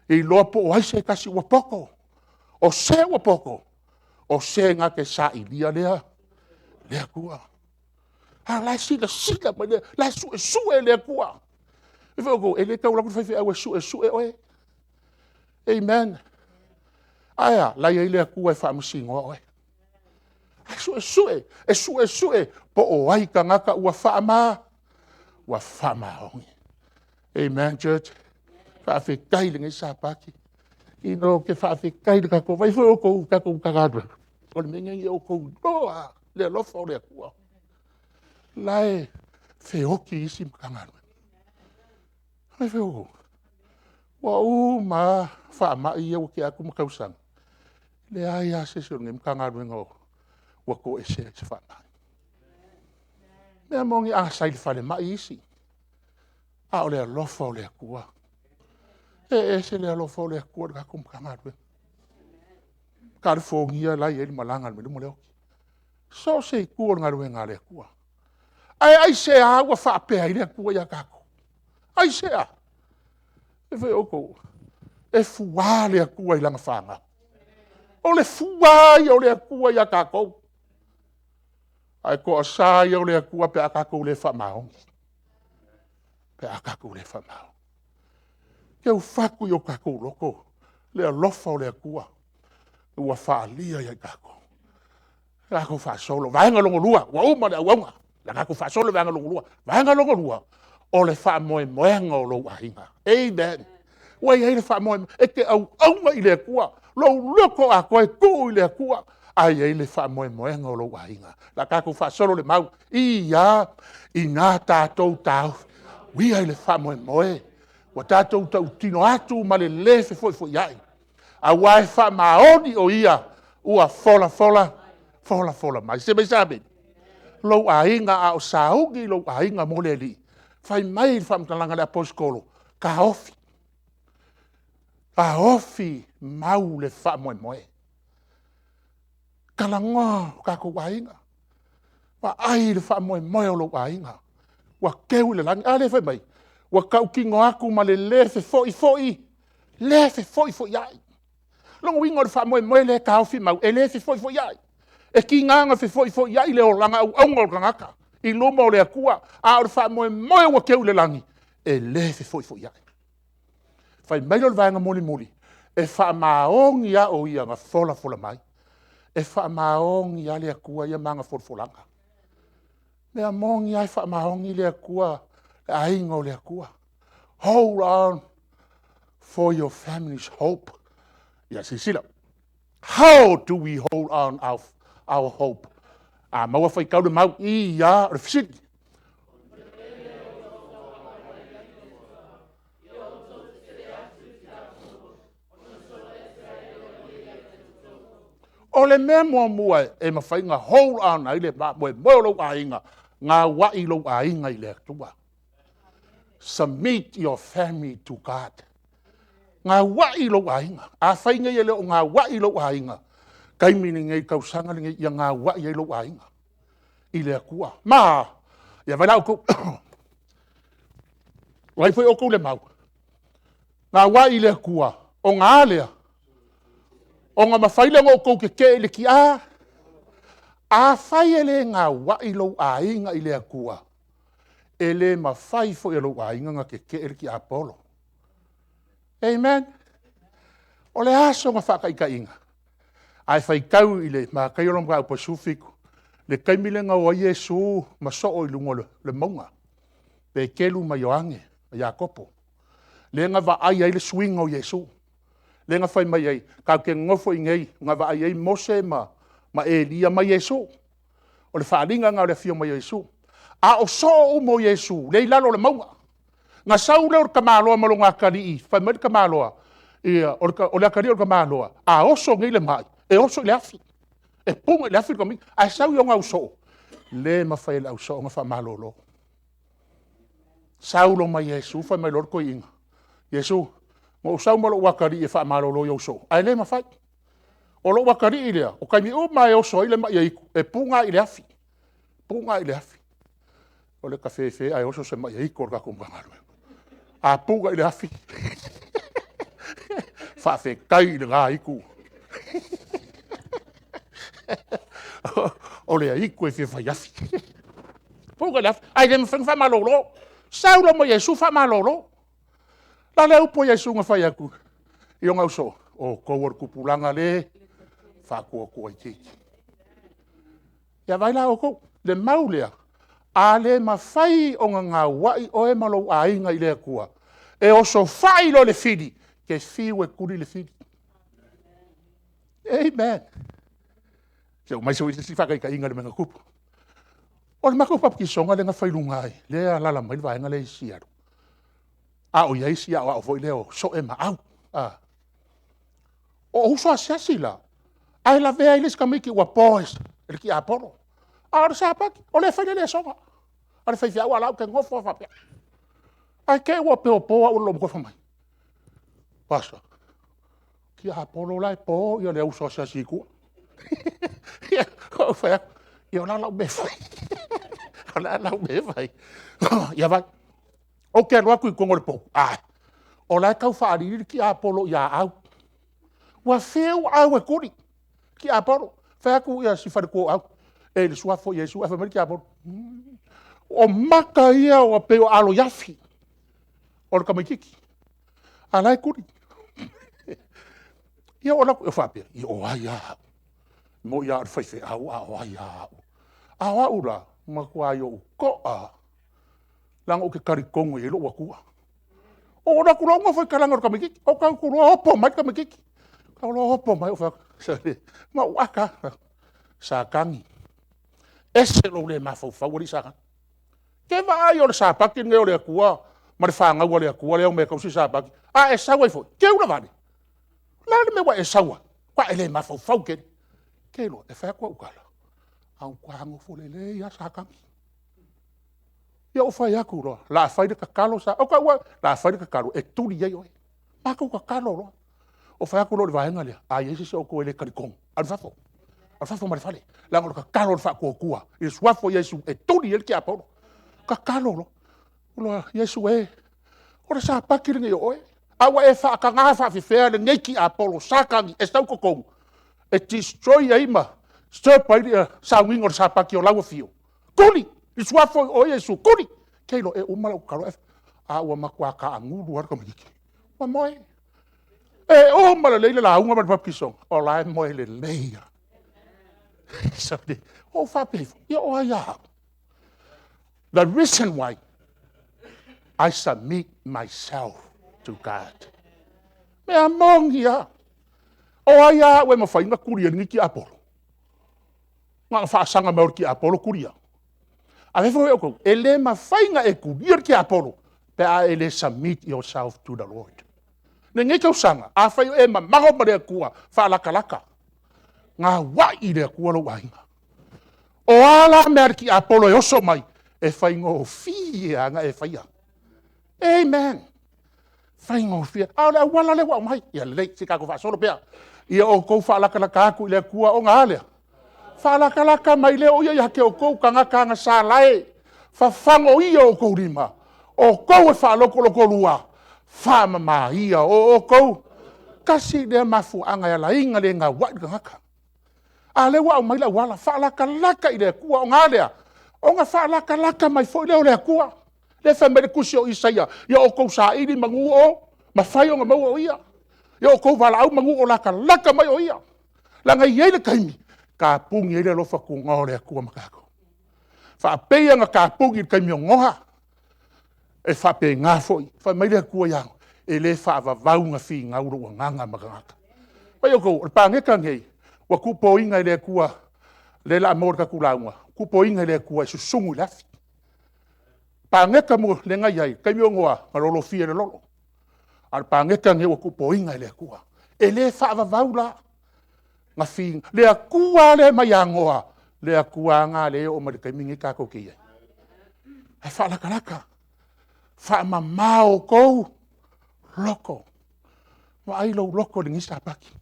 ia iloa po o ai se tasi ua poto. O se ua poto, o se na te sailia le Atua. A o la e silasila mai le, o la e suesue e le Atua. E le tau alu atu le faifeau e suesue oe. Amen. Ae a? O la e i ai le Atua e faamasinoa oe. E suesue, e suesue po o ai tagata ua faamaoni. Amen church. Faafetai i lenei Sapati. Ina ou te faafetai i le tatou, vaai foi outou i le tatou Matagaluega, o le mea lenei ia outou iloa lava le alofa o le Atua. O la e feoti isi Matagaluega. Ua uma lava faamai ia ua tea atu ma tausaga, e leai lava se isi o lenei Matagaluega ua toesea i se faamai. O le mea moni a sa i le falemai isi, a o le alofa o le Atua. E ese le alofa o le Atua i le tatou Matagaluega. O Kalifonia la e i ai le malaga a le mea lea ma le oti. So o se itu o le galuega a le Atua. Ae aisea ua faapea ai le Atua ia tatou? Aisea? E fua le Atua i lana fanau. O le fua ia o le Atua ia tatou. Ae toasa ia o le Atua pe a tatou le faamaoni. Pe a tatou le faamaoni. Teu fatu i o tatou loto le alofa o le Atua ua faaalia ia i tatou. Tatou faasolo. Vaega lona lua, ua uma le auauna, o le a tatou faasolo i le vaega lona lua. Vaega lona lua, o le faamoemoega o lou aiga. Amen. Ua i ai le faamoemoe, e te auauna i le Atua, lou loto atoa e tuu i le Atua, ae i ai le faamoemoega o lou aiga. O le a tatou faasolo le mau. I a, ina tatou taofia i le faamoemoe, ua tatou tautino atu ma le lē fefoifoiai, aua e faamaoni o Ia ua folafola mai. Se i fai mai se amene. Lou aiga, a o sauni lou aiga mo le Alii, fai mai le faamatalaga a le Aposetolo, taofi, taofi mau le faamoemoe. Talanoa o tatou aiga, vaai i le faamoemoe o lou aiga ua teu i le lagi. A lea e fai mai, ua tautino atu ma le lē fefoifoi, le fefoifoiai. O lona uiga o le faamoemoe lea e taofi mau, e le fefoifoiai. E tiga ona fefoifoiai le olaga auauna o le tagata i luma o le Atua, a o le faamoemoe ua teu i le lagi, e le fefoifoiai. Fai mai lea o le vaega mulimuli, e faamaoni lava o Ia na folafola mai. E faamaoni lava le Atua ia ma ana folafolaga. O le mea moni lava e faamaoni le Atua, le aiga o le Atua. Hold on for your family's hope. Ia silasila, how do we hold on our hope? A maua faitau le mau, i, a, o le fesili. O le mea muamua e mafai ona hold on ai le faamoemoe o lou aiga, gauai lou aiga i le Atua. Submit your family to God. Gauai lou aiga. Afai nei e le o gauai lou aiga, taimi lenei i le tausaga lenei ia gauai ai lou aiga i le Atua. Ma a? Ia vaai la outou, vaai foi outou i le mau, gauai i le Atua, ona a lea? Ona mafai lea ona outou tetee i le tiā. Afai e le gauai lou aiga i le Atua, e le mafai foi e lou aiga ona tetee le tiapolo. Amen. O le a sona faataitaiga? A e faitau i le Mataio lona mataupu e 17, le taimi lea na o ai Iesu ma soo i luga o le mauga, Petelu ma Ioane ma Iakopo, lea na vaai ai le suiga o Iesu, lea na fai mai ai, tatou te nonofo i inei na vaai ai Mose ma Elia ma Iesu. O le faaaliga lena o le afio mai o Iesu. A o soo uma o Iesu lea e i lalo o le mauga. Na sau lea o le tamaloa ma lona atalii, fai mai le tamaloa, o le atalii o le tamaloa, a oso nei le mai, e oso i le afi, e puna i le afi le tamaitiiti. Ae sau i ona ausoo, e le mafai e le ausoo ona faamalolo. Sau loa ma Iesu fai mai loa le toeaina, Iesu, Na ou sau ma lou atalii e faamalolo i ou soo, ae le mafai. O lou atalii lea, o taimi uma lava e oso ai le mai aitu, e puna lava i le afi, puna i le afi. O le tafefe ae oso se mai aitu a le tatou Matagaluega. A puna i le afi, faafetai i lena aitu, o le aitu e fia fai afi. Puna i le afi, ae le mafai ona faamalolo. Sau loa ma Iesu faamalolo. O le a le upu a Iesu na fai atu i lona ausoo? O outou o le tupulaga le faatuatua itiiti. Ia vaai la outou, le mau lea, a le mafai ona gauai oe ma lou aiga i le Atua, e osofai loa le fili, e te fiu e tuli le fili. Amen. Se i ou aumai se isi faataitaiga i le mea na tupu. O le matou papatisoga lea na fai i luga lea e alaala mai le vaega lea i Sialu, a o i ai si aoao foi lea o Soe ma Au. O uso asiasi la, ae lavea ai le isi tamaitiiti ua poison e le tiapolo, a o le Sapati. O lea e fai le lesona a le faifeau a o la e ou te nofo lava faapea. Ae te i ua opeopea au e le loomatua fai mai, Pastor, tiapolo la e po le uso asiasi i tua. Ou fai atu, ia o le a lau mea e fai? O le a lau mea e fai? Ia vaai, ou te alu atu i totonu o le potu, a o la e taufaaliali le tiapolo ia Au. Ua fiu Au e tuli, tiapolo. Fai atu si faletua o Au, e i le suafa o Iesu, ae fai mai le tiapolo. O mata ia ua pei o aloiafi o le tamaitiiti, a o la e tuli. Ia ou alu atu ou faapea, o ai a au? E moni lava o le faifeau a o ai a au? A o au la, e matuai ou toa lava, leaga ou te talitonu e i ai lou Atua. Ou alu atu loa ou nofo i talaane o le tamaitiiti, ou tau atu loa opo mai le tamaitiiti. Tau loa opo mai, ou fai atu, sole, na ou ata lava. Satani, ese lou le mafaufau alii Satani. E te vaai o le Sapati lenei o le Atua ma le fanau a le Atua lea e omai e tausi le Sapati, a e sau ai foi, e te ulavale. O le a le mea ua e sau ai? Matua e le mafaufau tele. Ou te iloa, e fai atu au tala, ae ua matua nofo lelei lava Satani. Ia ou fai atu loa, o le a fai le tatalo, ou tau lava, o le a fai le tatalo e tuli ai oe. Matou tatalo loa. Ou fai atu loa i le vaega lea, a i ai se isi o outou e le talitonu, alu i fafo, alu i fafo ma le fale, leaga o le tatalo a le faatuatua i le suafa o Iesu e tuli ai le tiapolo. Tatalo loa, Iesu e, o le Sapati lenei o oe, a ua e faataga faapefea lenei tiapolo Satani e sau i totonu e destroy ai ma disturb ai le sauniga o le Sapati o la ua afio? Tuli, i le suafa o Iesu, tuli. Ou te iloa ea e uma lau tatalo ae ua matua taagulu lava le tamaitiiti, ua moe. E uma lelei le lauga ma le baptisoga, o la e moe lelei lava. Sole, ou faapea ifo, ia o ai a au? The reason why I submit myself to God. O le mea moni lava, o ai a au e mafai ona tuli ai lenei tiapolo? Na ona faasaga mai lava o le tiapolo tuli au. Ae vaai foi outou, e le mafai ona e tulia le tiapolo pe a e le submit yourself to the Lord. Lenei tausaga, afai o e mamago ma le Atua, faalatalata, gauai i le Atua lou aiga. O a la mea a le tiapolo e oso mai, e faigofie lava ona e faia. Amen. E faigofie. A o le auala lea ua aumai, ia lelei, se i tatou faasolo pea. Ia outou faalatalata atu i le Atua ona a lea? Faalatalata mai lea o ia ia te outou, tagata agasala e, fafago ia o outou lima, o outou e faalotolotolua, faamama ia o outou. Tasi lea mafuaaga e ala ai ona le gauai le tagata. A o lea ua aumai le auala, faalatalata i le Atua, ona a lea? Ona faalatalata mai foi lea o le Atua. Lea e fai mai le tusi o Isaia, ia outou saili manu o mafai ona maua o Ia, ia outou valaau manu o latalata mai o Ia. Leaga e i ai le taimi e tapuni ai le alofa tunoa o le Atua ma tatou. E faapei ona tapuni i le taimi o Noa, e faapena foi, fai mai le Atua ia Noa, e le faavavau ona finau lou agaga ma tagata. Vaai outou, o le palota lenei, ua tuupopoina e le Atua, lea o le a maua i le tatou lauga, tuupopoina e le Atua e susunu i le afi. Palota lea na i ai i le taimi o Noa, na lolofia e le lolo. A o le palota lenei ua tuupopoina e le Atua. E le faavavau la, le Atua lava lea mai ia Noa, le Atua lava lena o lea e oo mai i le taimi lenei tatou te i ai. Ae faalatalata, faamama outou loto. Vaai lou loto i lenei Sapati,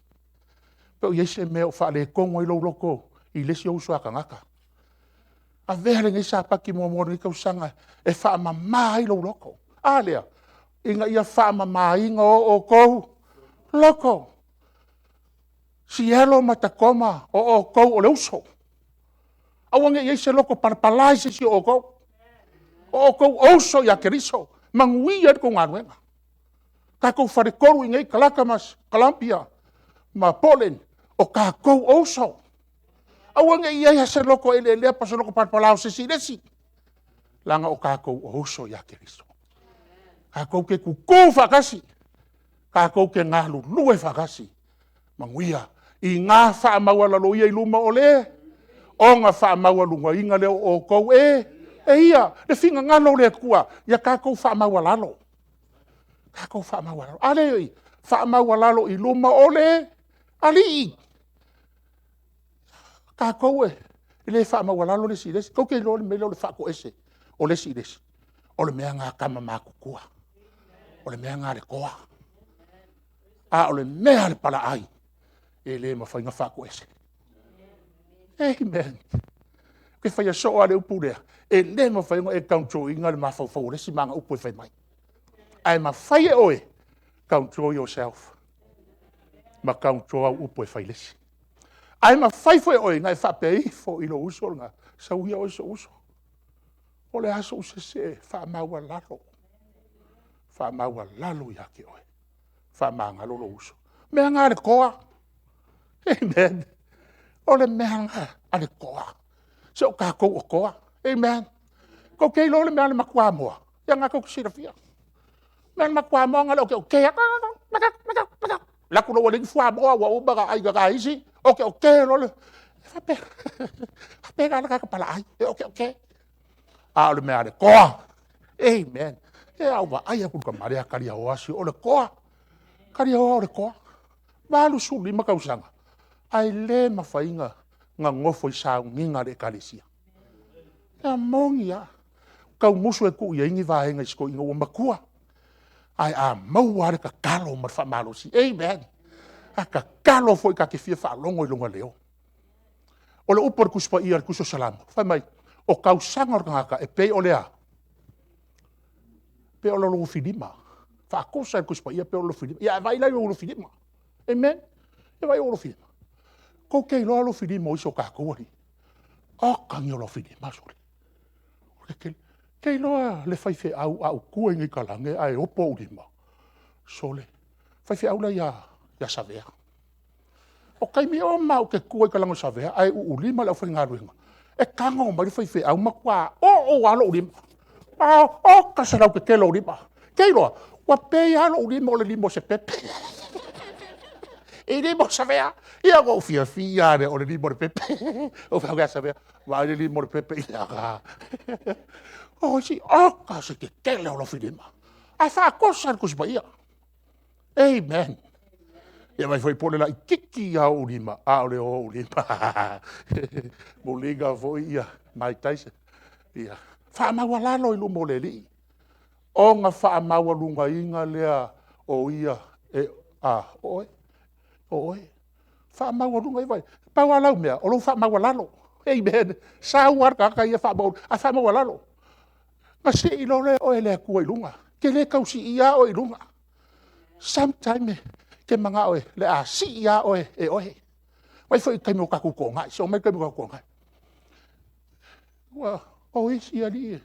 po o i ai se mea o faaletonu ai lou loto i le isi ou uso a tagata. Avea lenei Sapati muamua o lenei tausaga e faamama ai lou loto. A lea, ina ia faamamaina o outou loto. Sielo ma Takoma o outou o le uso. Aua ne i i ai se loto palapala i se isi o outou. O outou o uso ia Keriso, manuia ai le tou galuega. Tatou faletolu i inei i Clackamas, Kolumbia ma Portland, o tatou o uso. Aua ne i i ai se loto eleelea po o se loto palapala o se isi i le isi, leaga o tatou o uso ia Keriso. Tatou te tutu faatasi, tatou te galulue faatasi, manuia. Ina faamaualalo ia i luma o le ona faamaualugaina lea o outou e ia. Le finagalo o le Atua, ia tatou faamaualalo, tatou faamaualalo. A lea e i i, faamaualalo i luma o le Alii. O tatou e le faamaualalo le isi i le isi. Tou te iloa le mea lea o le faatoese o le isi i le isi? O le mea lena a tama matutua. O le mea lena a le toa. A o le mea a le palaai, e le mafai ona faatoese. Amen. Ou te faia soo lava le upu lea, e le mafai ona e control ina le mafaufau o le isi ma ana upu e fai mai. Ae mafai e oe, control yourself ma control au upu e fai i le isi. Ae mafai foi e oe ona e faapea ifo i lou uso lena, sau ia oe sou uso, o le a sou sese, faamaualalo, faamaualalo ia te oe, faamagalo lou uso. O le mea lena a le toa, amen. O le mea lena a le toa. Se o tatou o toa. Amen. Tou te iloa le mea a le matuamoa? Ia o lena tou te silafia. O le mea a le matuamoa na o le oteote lava. Alu atu loa ua leai ni fuamoa ua uma ona ai e nai isi, ote ote loa le… E faapena le tagata palaai, e ote ote. A o le mea a le toa, amen. Se a ou vaai atu i le tama lea Kaliaoa o le toa. Kaliaoa o le toa, 85 tausaga ae le mafai ona nofo i sauniga a le ekalesia. O le mea moni lava, tau musu e tuu i ai ni vaega i si toeaina ua matua. Ae a maua lava le tatalo ma le faamalosi, amen. A tatalo foi ta te fia faalogo i lona leo. O le upu a le Tusi Paia i le tusi o Salamo, fai mai, o tausaga o le tagata e pei o le a? E pei o le lofilima. E faatusa e le Tusi Paia e pei o le lofilima. Ia a e vaai la i lou lofilima, amen. Ia vaai i lou lofilima. Tou te iloa lofilima o isi o tatou alii? Oka ia o lofilima sole, o le tetele. E te iloa le faifeau a ou tua i nei i talaane ae opo ou lima, sole, le faifeau la ia Savea. O taimi uma lava ou te tua i talaane o Savea ae uu lima le aufaigaluega, e tago mai le faifeau, matua oo lava lou lima. Oka se lautetele o ou lima. Ou te iloa, ua pei lava lou lima o le lima o se pepe i lima o Savea. Ia ona ou fiafia lava lea o le lima o le pepe. Ou fai atu ia Savea, vaai le lima o le pepe. O isi, oka se tetele o lofilima. Ae faatosa e le Tusi Paia, amen. Ia vaai foi po o le laititi lava o ou lima, a o le o o ou lima, muliga foi Mike Tyson. Ia faamaualalo i luma o le Alii, ona faamaualugaina lea o Ia e oe, o oe. Faamaualuga. Na pau lava lau mea, o lou faamaualalo. Amen. Sau lava le tagata ia faamaualuga, ae faamaualalo. Ona sii loa lea o oe e le Atua i luga. E te le tau siia oe i luga. Sometime e te manao o le a sii lava oe e oe. Vaai foi i le taimi o tatou toonai, se i oo mai le taimi o tatou toonai. O isi alii e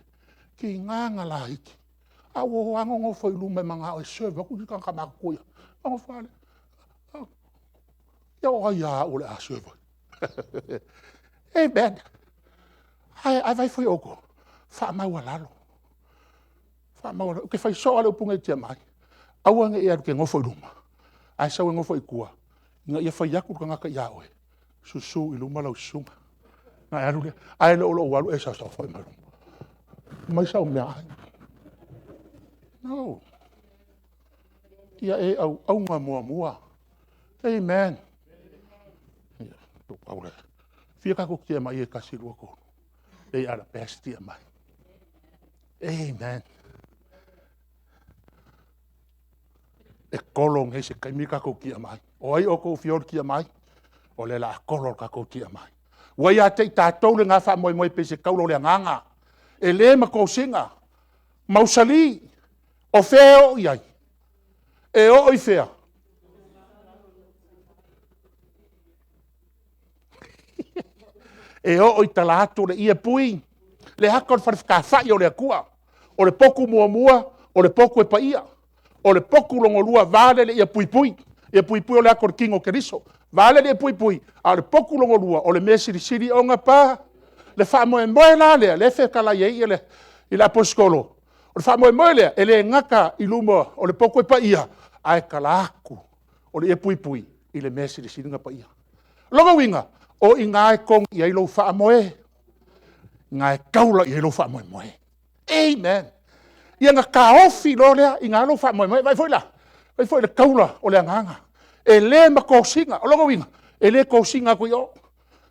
tiga ona laiti, ae ua o lava nonofo i luma e manao e serve atu isi tagata matutua. Ona nonofo lava lea, ia o ai lava au o le a serve ai. Amen. Ae vaai foi o outou, faamaualalo, faamaualalo. Ou te fai soo lava le upu lenei i le tiamani, aua ne i e alu e te nofo i luma, ae sau e nofo i tua, ina ia fai atu le tagata ia oe, susu i luma lau susuga, ona e alu lea. Ae le o lou alu e saofai mai luma, aumai sau meaai. No, ia e auauna muamua. Amen. E fia tatou tiamai ia? 1, 2, 3, they are the best tiamai. Amen. E kolo nei se taimi le tatou tiamaai. O ai outou e fia o i le tiamaai? O lea o le a kolo le tatou tiamaai. Ua ia te i tatou lena faamoemoe pei se taula o le agaga, e le ma tosina, mausali. O fea e oo i ai? E oo i fea? E oo i tala atu o le ie pui, le ata o le fale fetafa'i o le Atua. O le potu muamua, o le potu e paia. O le potu lona lua, vale le ie puipui. Ie puipui o le ata o le tino o Keriso. Vale le ie puipui, a o le potu lona lua, o le mea silisili ona Le faamoemoe la lea, lea e fetalai ai le Aposetolo, o le faamoemoe lea, e le gata i luma o le potu e paia, ae tala atu o le ie puipui i le mea e silisili ona paia. O lona uiga, o i ina e togi i ai lou faamoe, o i ina e taula i ai lou faamoemoe. Amen. Ia ona taofi loa lea i ina lou faamoemoe. Vaai foi la, vaai foi i le taula o le agaga, e le ma tosina. O lona uiga, e le tosina atu i o,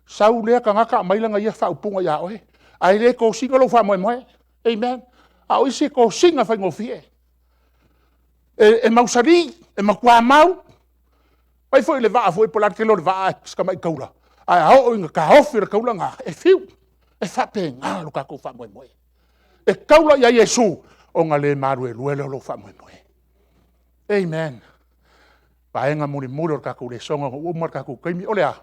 sau lea tagata aumai lana ia faaupuga ia oe, ae le tosina lou faamoemoe. Amen. A o isi e tosina faigofie. E mausali, e matua mau. Vaai foi i le vaa po o le a le tele o le vaa a o si tamai taula, ae a oo ina taofi e le taula lena, e fiu. E faapena lo tatou faamoemoe. E taula ia Iesu, ona le maluelue lea o lou faamoemoe. Amen. O le vaega mulimuli o le tatou lesona ua uma le tatou taimi, o le a?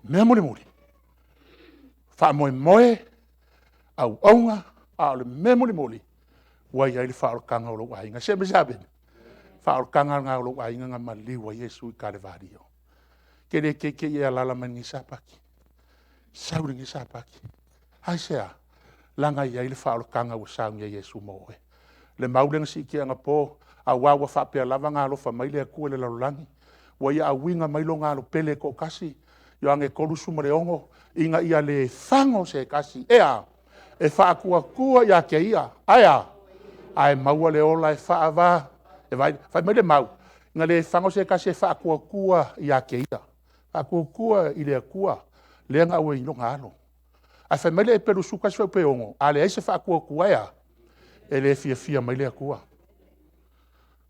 Mea mulimuli, faamoemoe, auauna, a o le mea mulimuli, ua i ai le faaolataga o lou aiga. Se i fai mai se amene. Faaolataga lena o lou aiga na maliu ai Iesu i Kalevalio. E te le teitei e alaala mai lenei Sapati. Sau i lenei Sapati. Aisea? Leaga e i ai le faaolataga ua saunia e Iesu mo oe. Le mau lea na siitia anapo, aua ua faapea lava ona alofa mai le Atua i le lalolagi, ua ia auina mai Lona alo pele e toatasi, Ioane 3:16, ina ia le fago se tasi, e a? E faatuatua ia te ia, ae a? Ae maua le ola e faava…. Fai mai le mau, na le fago se tasi e faatuatua ia te ia, faatuatua i le Atua lea na auai ai lona alo. Ae fai mai le Eperu 11 fuaiupu e 6, a leai se faatuatua e a? E le fiafia mai le Atua.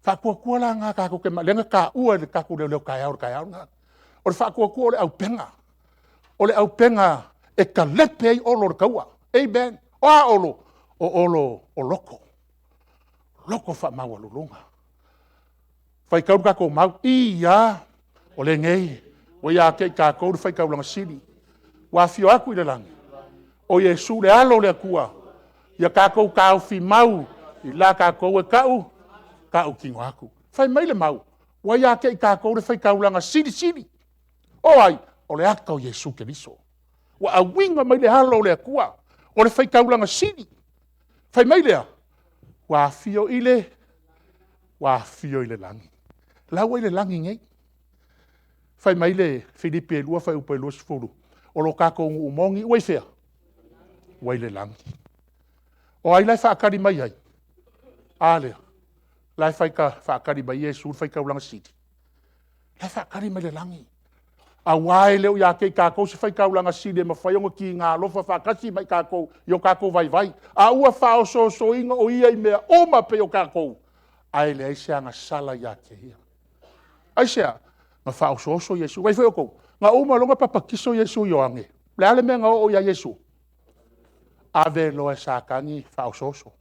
Faatuatua la lena tatou te, lea na taua e le tatou leoleo taeao i le taeao lena. O le faatuatua o le aupega, o le aupega e talepe ai Olo o le taua. Amen. O a Olo? O Olo o loto, loto faamaualuluga. Faitau le tatou mau, ia, o lenei ua ia te i tatou le faitaulaga sili, ua afio atu i le lagi, o Iesu le Alo o le Atua, ia tatou taofi mau i la tatou e tau tautino atu. Fai mai le mau, ua ia te i tatou le faitaulaga silisili. O ai? O le ata o Iesu Keriso. Ua auina mai le alo o le Atua, o le faitaulaga sili. Fai mai lea, ua afio i le lagi. O la ua i le lagi nei. Fai mai le Filipi 2 fuaiupu 20, o lo tatou nuu moni ua i fea? Ua i le lagi. O ai la e faatali mai ai? A lea, o la e faatali mai Iesu le faitaulaga sili. O la e faatali mai le lagi. Aua e le o ia te i tatou se faitaulaga sili e mafai ona tiga alofa faatasi ma i tatou i o tatou vaivai. A ua faaosoosoina o ia i mea uma e pei o tatou, ae leai se agasala ia te ia. Aisea? Na faaosooso Iesu. Vaai foi outou, na uma loa ona papatiso Iesu e Ioane, o le a le mea na oo ia Iesu? Ave loa e Satani faaosooso.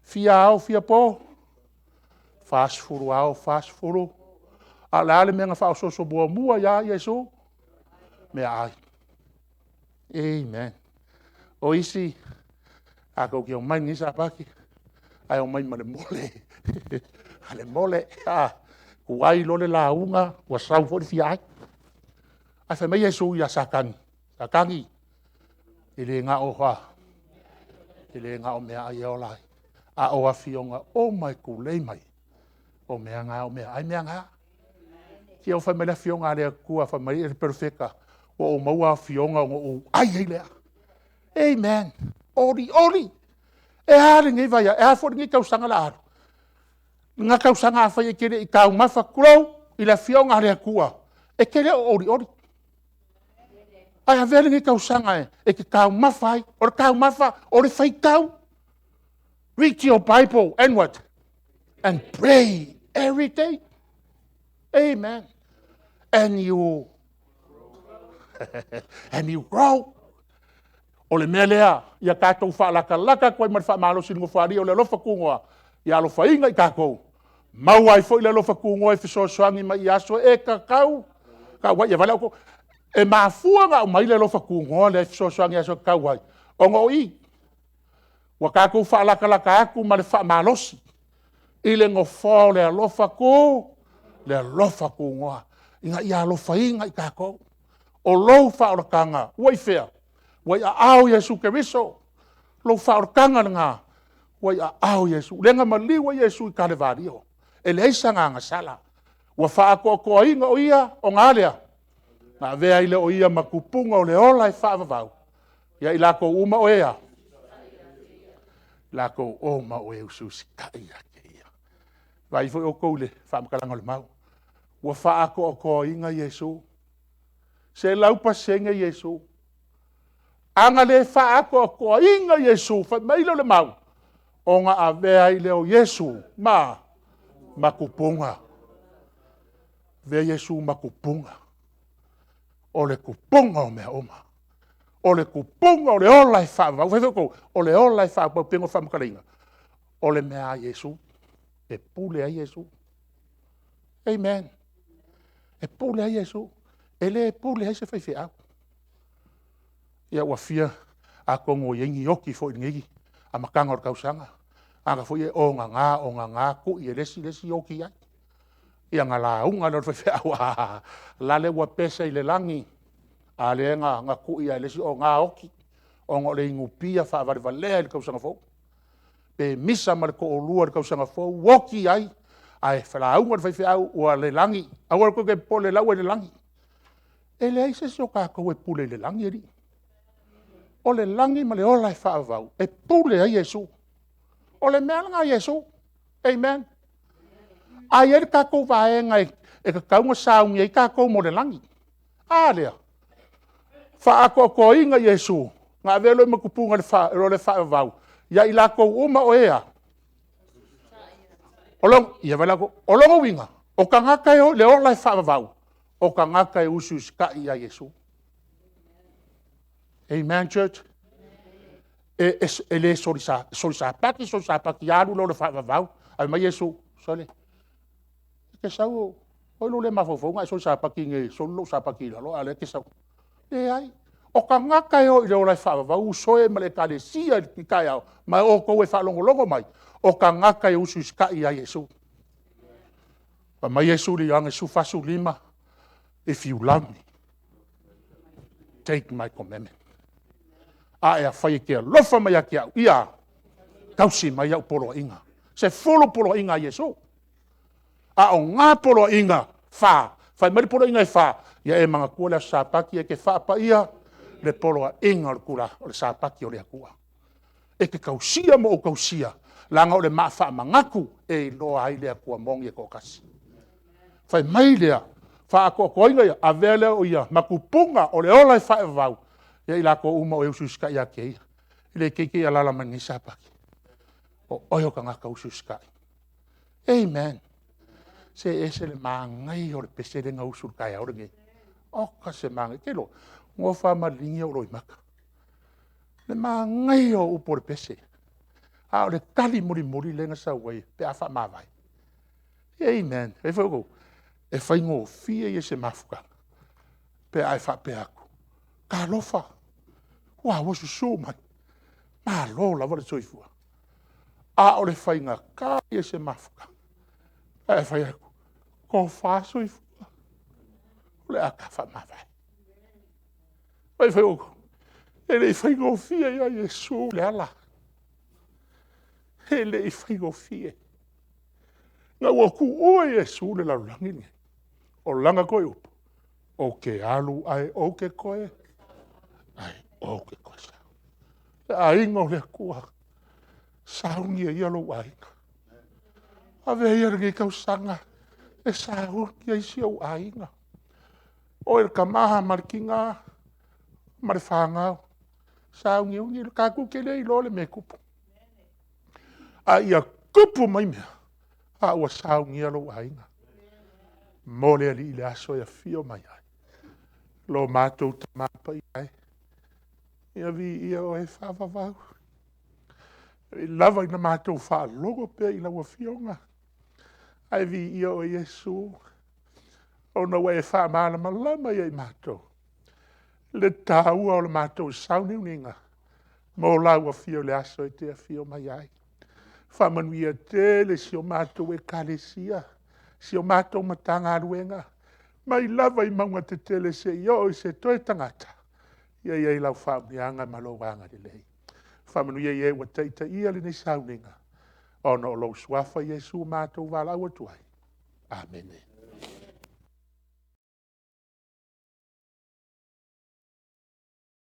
Fia ao fia po? 40 ao 40. A o le a le mea na faaosooso muamua ai lava Iesu? Meaai. Amen. O isi tatou te omai i lenei Sapati, ae omai ma le mole, le mole, tuai loa le lauga ua sau foi le fia ai. Ae fai mai Iesu ia Satani, Satani, e le na o a? E le na o meaai e ola ai, a o afioga uma e tulei mai, o mea na o meaai mea na. Se fai mai le Afioga a le Atua fai mai le Perofeta, ua ou maua afioga ona ou ai ai lea. Amen. Olioli. E a lenei vaiaso, e a foi lenei tausaga o le a alu. Lena tausaga afai e te le i taumafa, tulou, i le Afioga a le Atua, e te le o olioli. Ae avea lenei tausaga e te taumafa ai. O le taumafa o le faitau. Read your Bible and what? And pray every day. Amen. And you and you grow. O le mea lea, ia tatou faalatalata atu ai ma le faamalosi i le Nofoalii o le alofa tunoa, ia alofaina i tatou, maua ai foi le alofa tunoa e fesoasoani mai i aso e tatau ai. Ia vaai la outou, e mafua ona aumai le alofa tunoa lea e fesoasoani i aso e tatau ai, ona o i, ua tatou faalatalata atu ma le faamalosi i le Nofoa o le alofa tu, le alofa tunoa, ina ia alofaina i tatou. O lou faaolataga ua i fea? Ua i aao o Iesu Keriso. Lou faaolataga lena ua i aao o Iesu, lea na maliu ai Iesu i Kalevalio, e leai sana agasala. Ua faaatoatoaina o ia, ona a lea? Na avea ai lea o ia ma tupuga o le ola e faavavau ia i latou uma o e a? Latou uma o e usiusitai ia te Ia. Vaai foi outou i le faamatalaga o le Mau, ua faaatoatoaina Iesu, 100% Iesu. A na le faaatoatoaina Iesu, fai mai lea o le mau, ona avea ai lea o Iesu ma ma tupuga. Avea Iesu ma tupuga, o le tupuga o mea uma. O le tupuga o le ola e faavavau. Fai foi outou, o le ola e faavavau e pei ona faamatalaina, o le mea a Iesu, e pule ai Iesu. Amen. E pule ai Iesu, e le pule ai se faifeau. Ia ua fia, atonu ua i ai ni ioki foi i lenei amataga o le tausaga, tagata foi ia e ogaga ogaga tui e le isi le isi oti i ai. Ia ona lauga lea o le faifeau, lale ua pese i le lagi, a o lea na tui lava e le isi oga oti, ona o le inupia faavalevalea i le tausaga fou. Pe misa ma le toalua i le tausaga fou oti ai, ae lauga le faifeau ua le lagi, aua tou te popole o la ua i le lagi. E leai se isi o tatou e pule i le lagi alii. O le lagi ma le ola e faavavau, e pule ai Iesu. O le mea lena a Iesu. Amen. A i ai le tatou vaega e tatau ona sauni ai tatou mo le lagi. A lea, faaatoatoaina Iesu, na avea loa ma tupuga o le ola e faavavau, ia i latou uma o e a? Ia vaai la outou. O lona uiga, o tagata e o i le ola e faavavau, o tagata e usiusitai ia Iesu. Amen church. E le soli sapati, soli sapati alu i le ola faavavau, ae fai mai Iesu, sole, e te sau o…o ai lou le mafaufau na e soli sapati nei e soli lou sapati i lalo, a o lea e te sau. E leai, o tagata e o i le ola e faavavau, uso e ma le ekalesia i lenei taeao, ma outou e faalogologo mai, o tagata e usiusitai ia Iesu. Fai mai Iesu ia Ioane 14, if you love me, take my commandment. Ae afai e te alofa mai ia te au, ia a? Tausi mai au poloaiga. E 10 poloaiga a Iesu. A o na poloaiga e 4, fai mai le poloaiga e 4, ia e manatua le aso Sapati e te faapaia le poloaiga o le Sapati o le Atua. E te tausia ma ou tausia, leaga o le maa faamanatu e iloa ai le Atua moni e toatasi. Fai mai lea, faaatoatoaina ia, avea lea o ia ma tupuga o le ola e faavavau, ia i latou uma o e usiusitai ia te Ia. E le te'i te'i alaala mai i lenei Sapati. O oe o le tagata usiusitai. Amen. Se e ese le manaia o le pese lea na usu i le taeao lenei. Oka se manaia, e te iloa, ua nofo lava ma ligi ou loimata. Le manaia o upu o le pese, a o le tali mulimuli lea na sau ai pe a faamavae. Amen. Fai foi outou, e faigofie ia o se mafutaga pe a e faapea atu, talofa, ua susu mai, malo lava le soifua. A o le faigata ia o se mafutaga pe a e fai atu, tofa soifua, o le a ta faamavae. Vaai foi outou, e le i faigofie ia Iesu le ala, e le i faigofie. Ina ua tuua Iesu le lalolagi lenei, o lana toe upu, ou te alu ae ou te toe sau. Le aiga o le Atua, saunia ia lou aiga. Avea ia lenei tausaga e sauni ai si ou aiga. O oe le tama ma le tina ma le fanau, sauniuni, tatou te le iloa le mea e tupu. A ia tupu mai mea, a ua saunia lou aiga mo le Alii i le aso e afio mai ai. Lo matou Tama Paia e, ia viia Oe faavavau. E ui lava ina matou faalogo pea i lau Afioga, ae viia Oe Iesu ona ua e faamalamalama ia i matou le taua o le matou sauniuniga mo lau afio i le aso e te afio mai ai. Faamanuia tele si o matou Ekalesia, si o matou Matagaluega, mai lava i mauga tetele seia oo i se toe tagata, ia i ai lau faamanuiaga ma lou agalelei. Faamanuia i e ua taitaia lenei sauniga, ona o lou suafa Iesu matou valaau atu ai. Amene.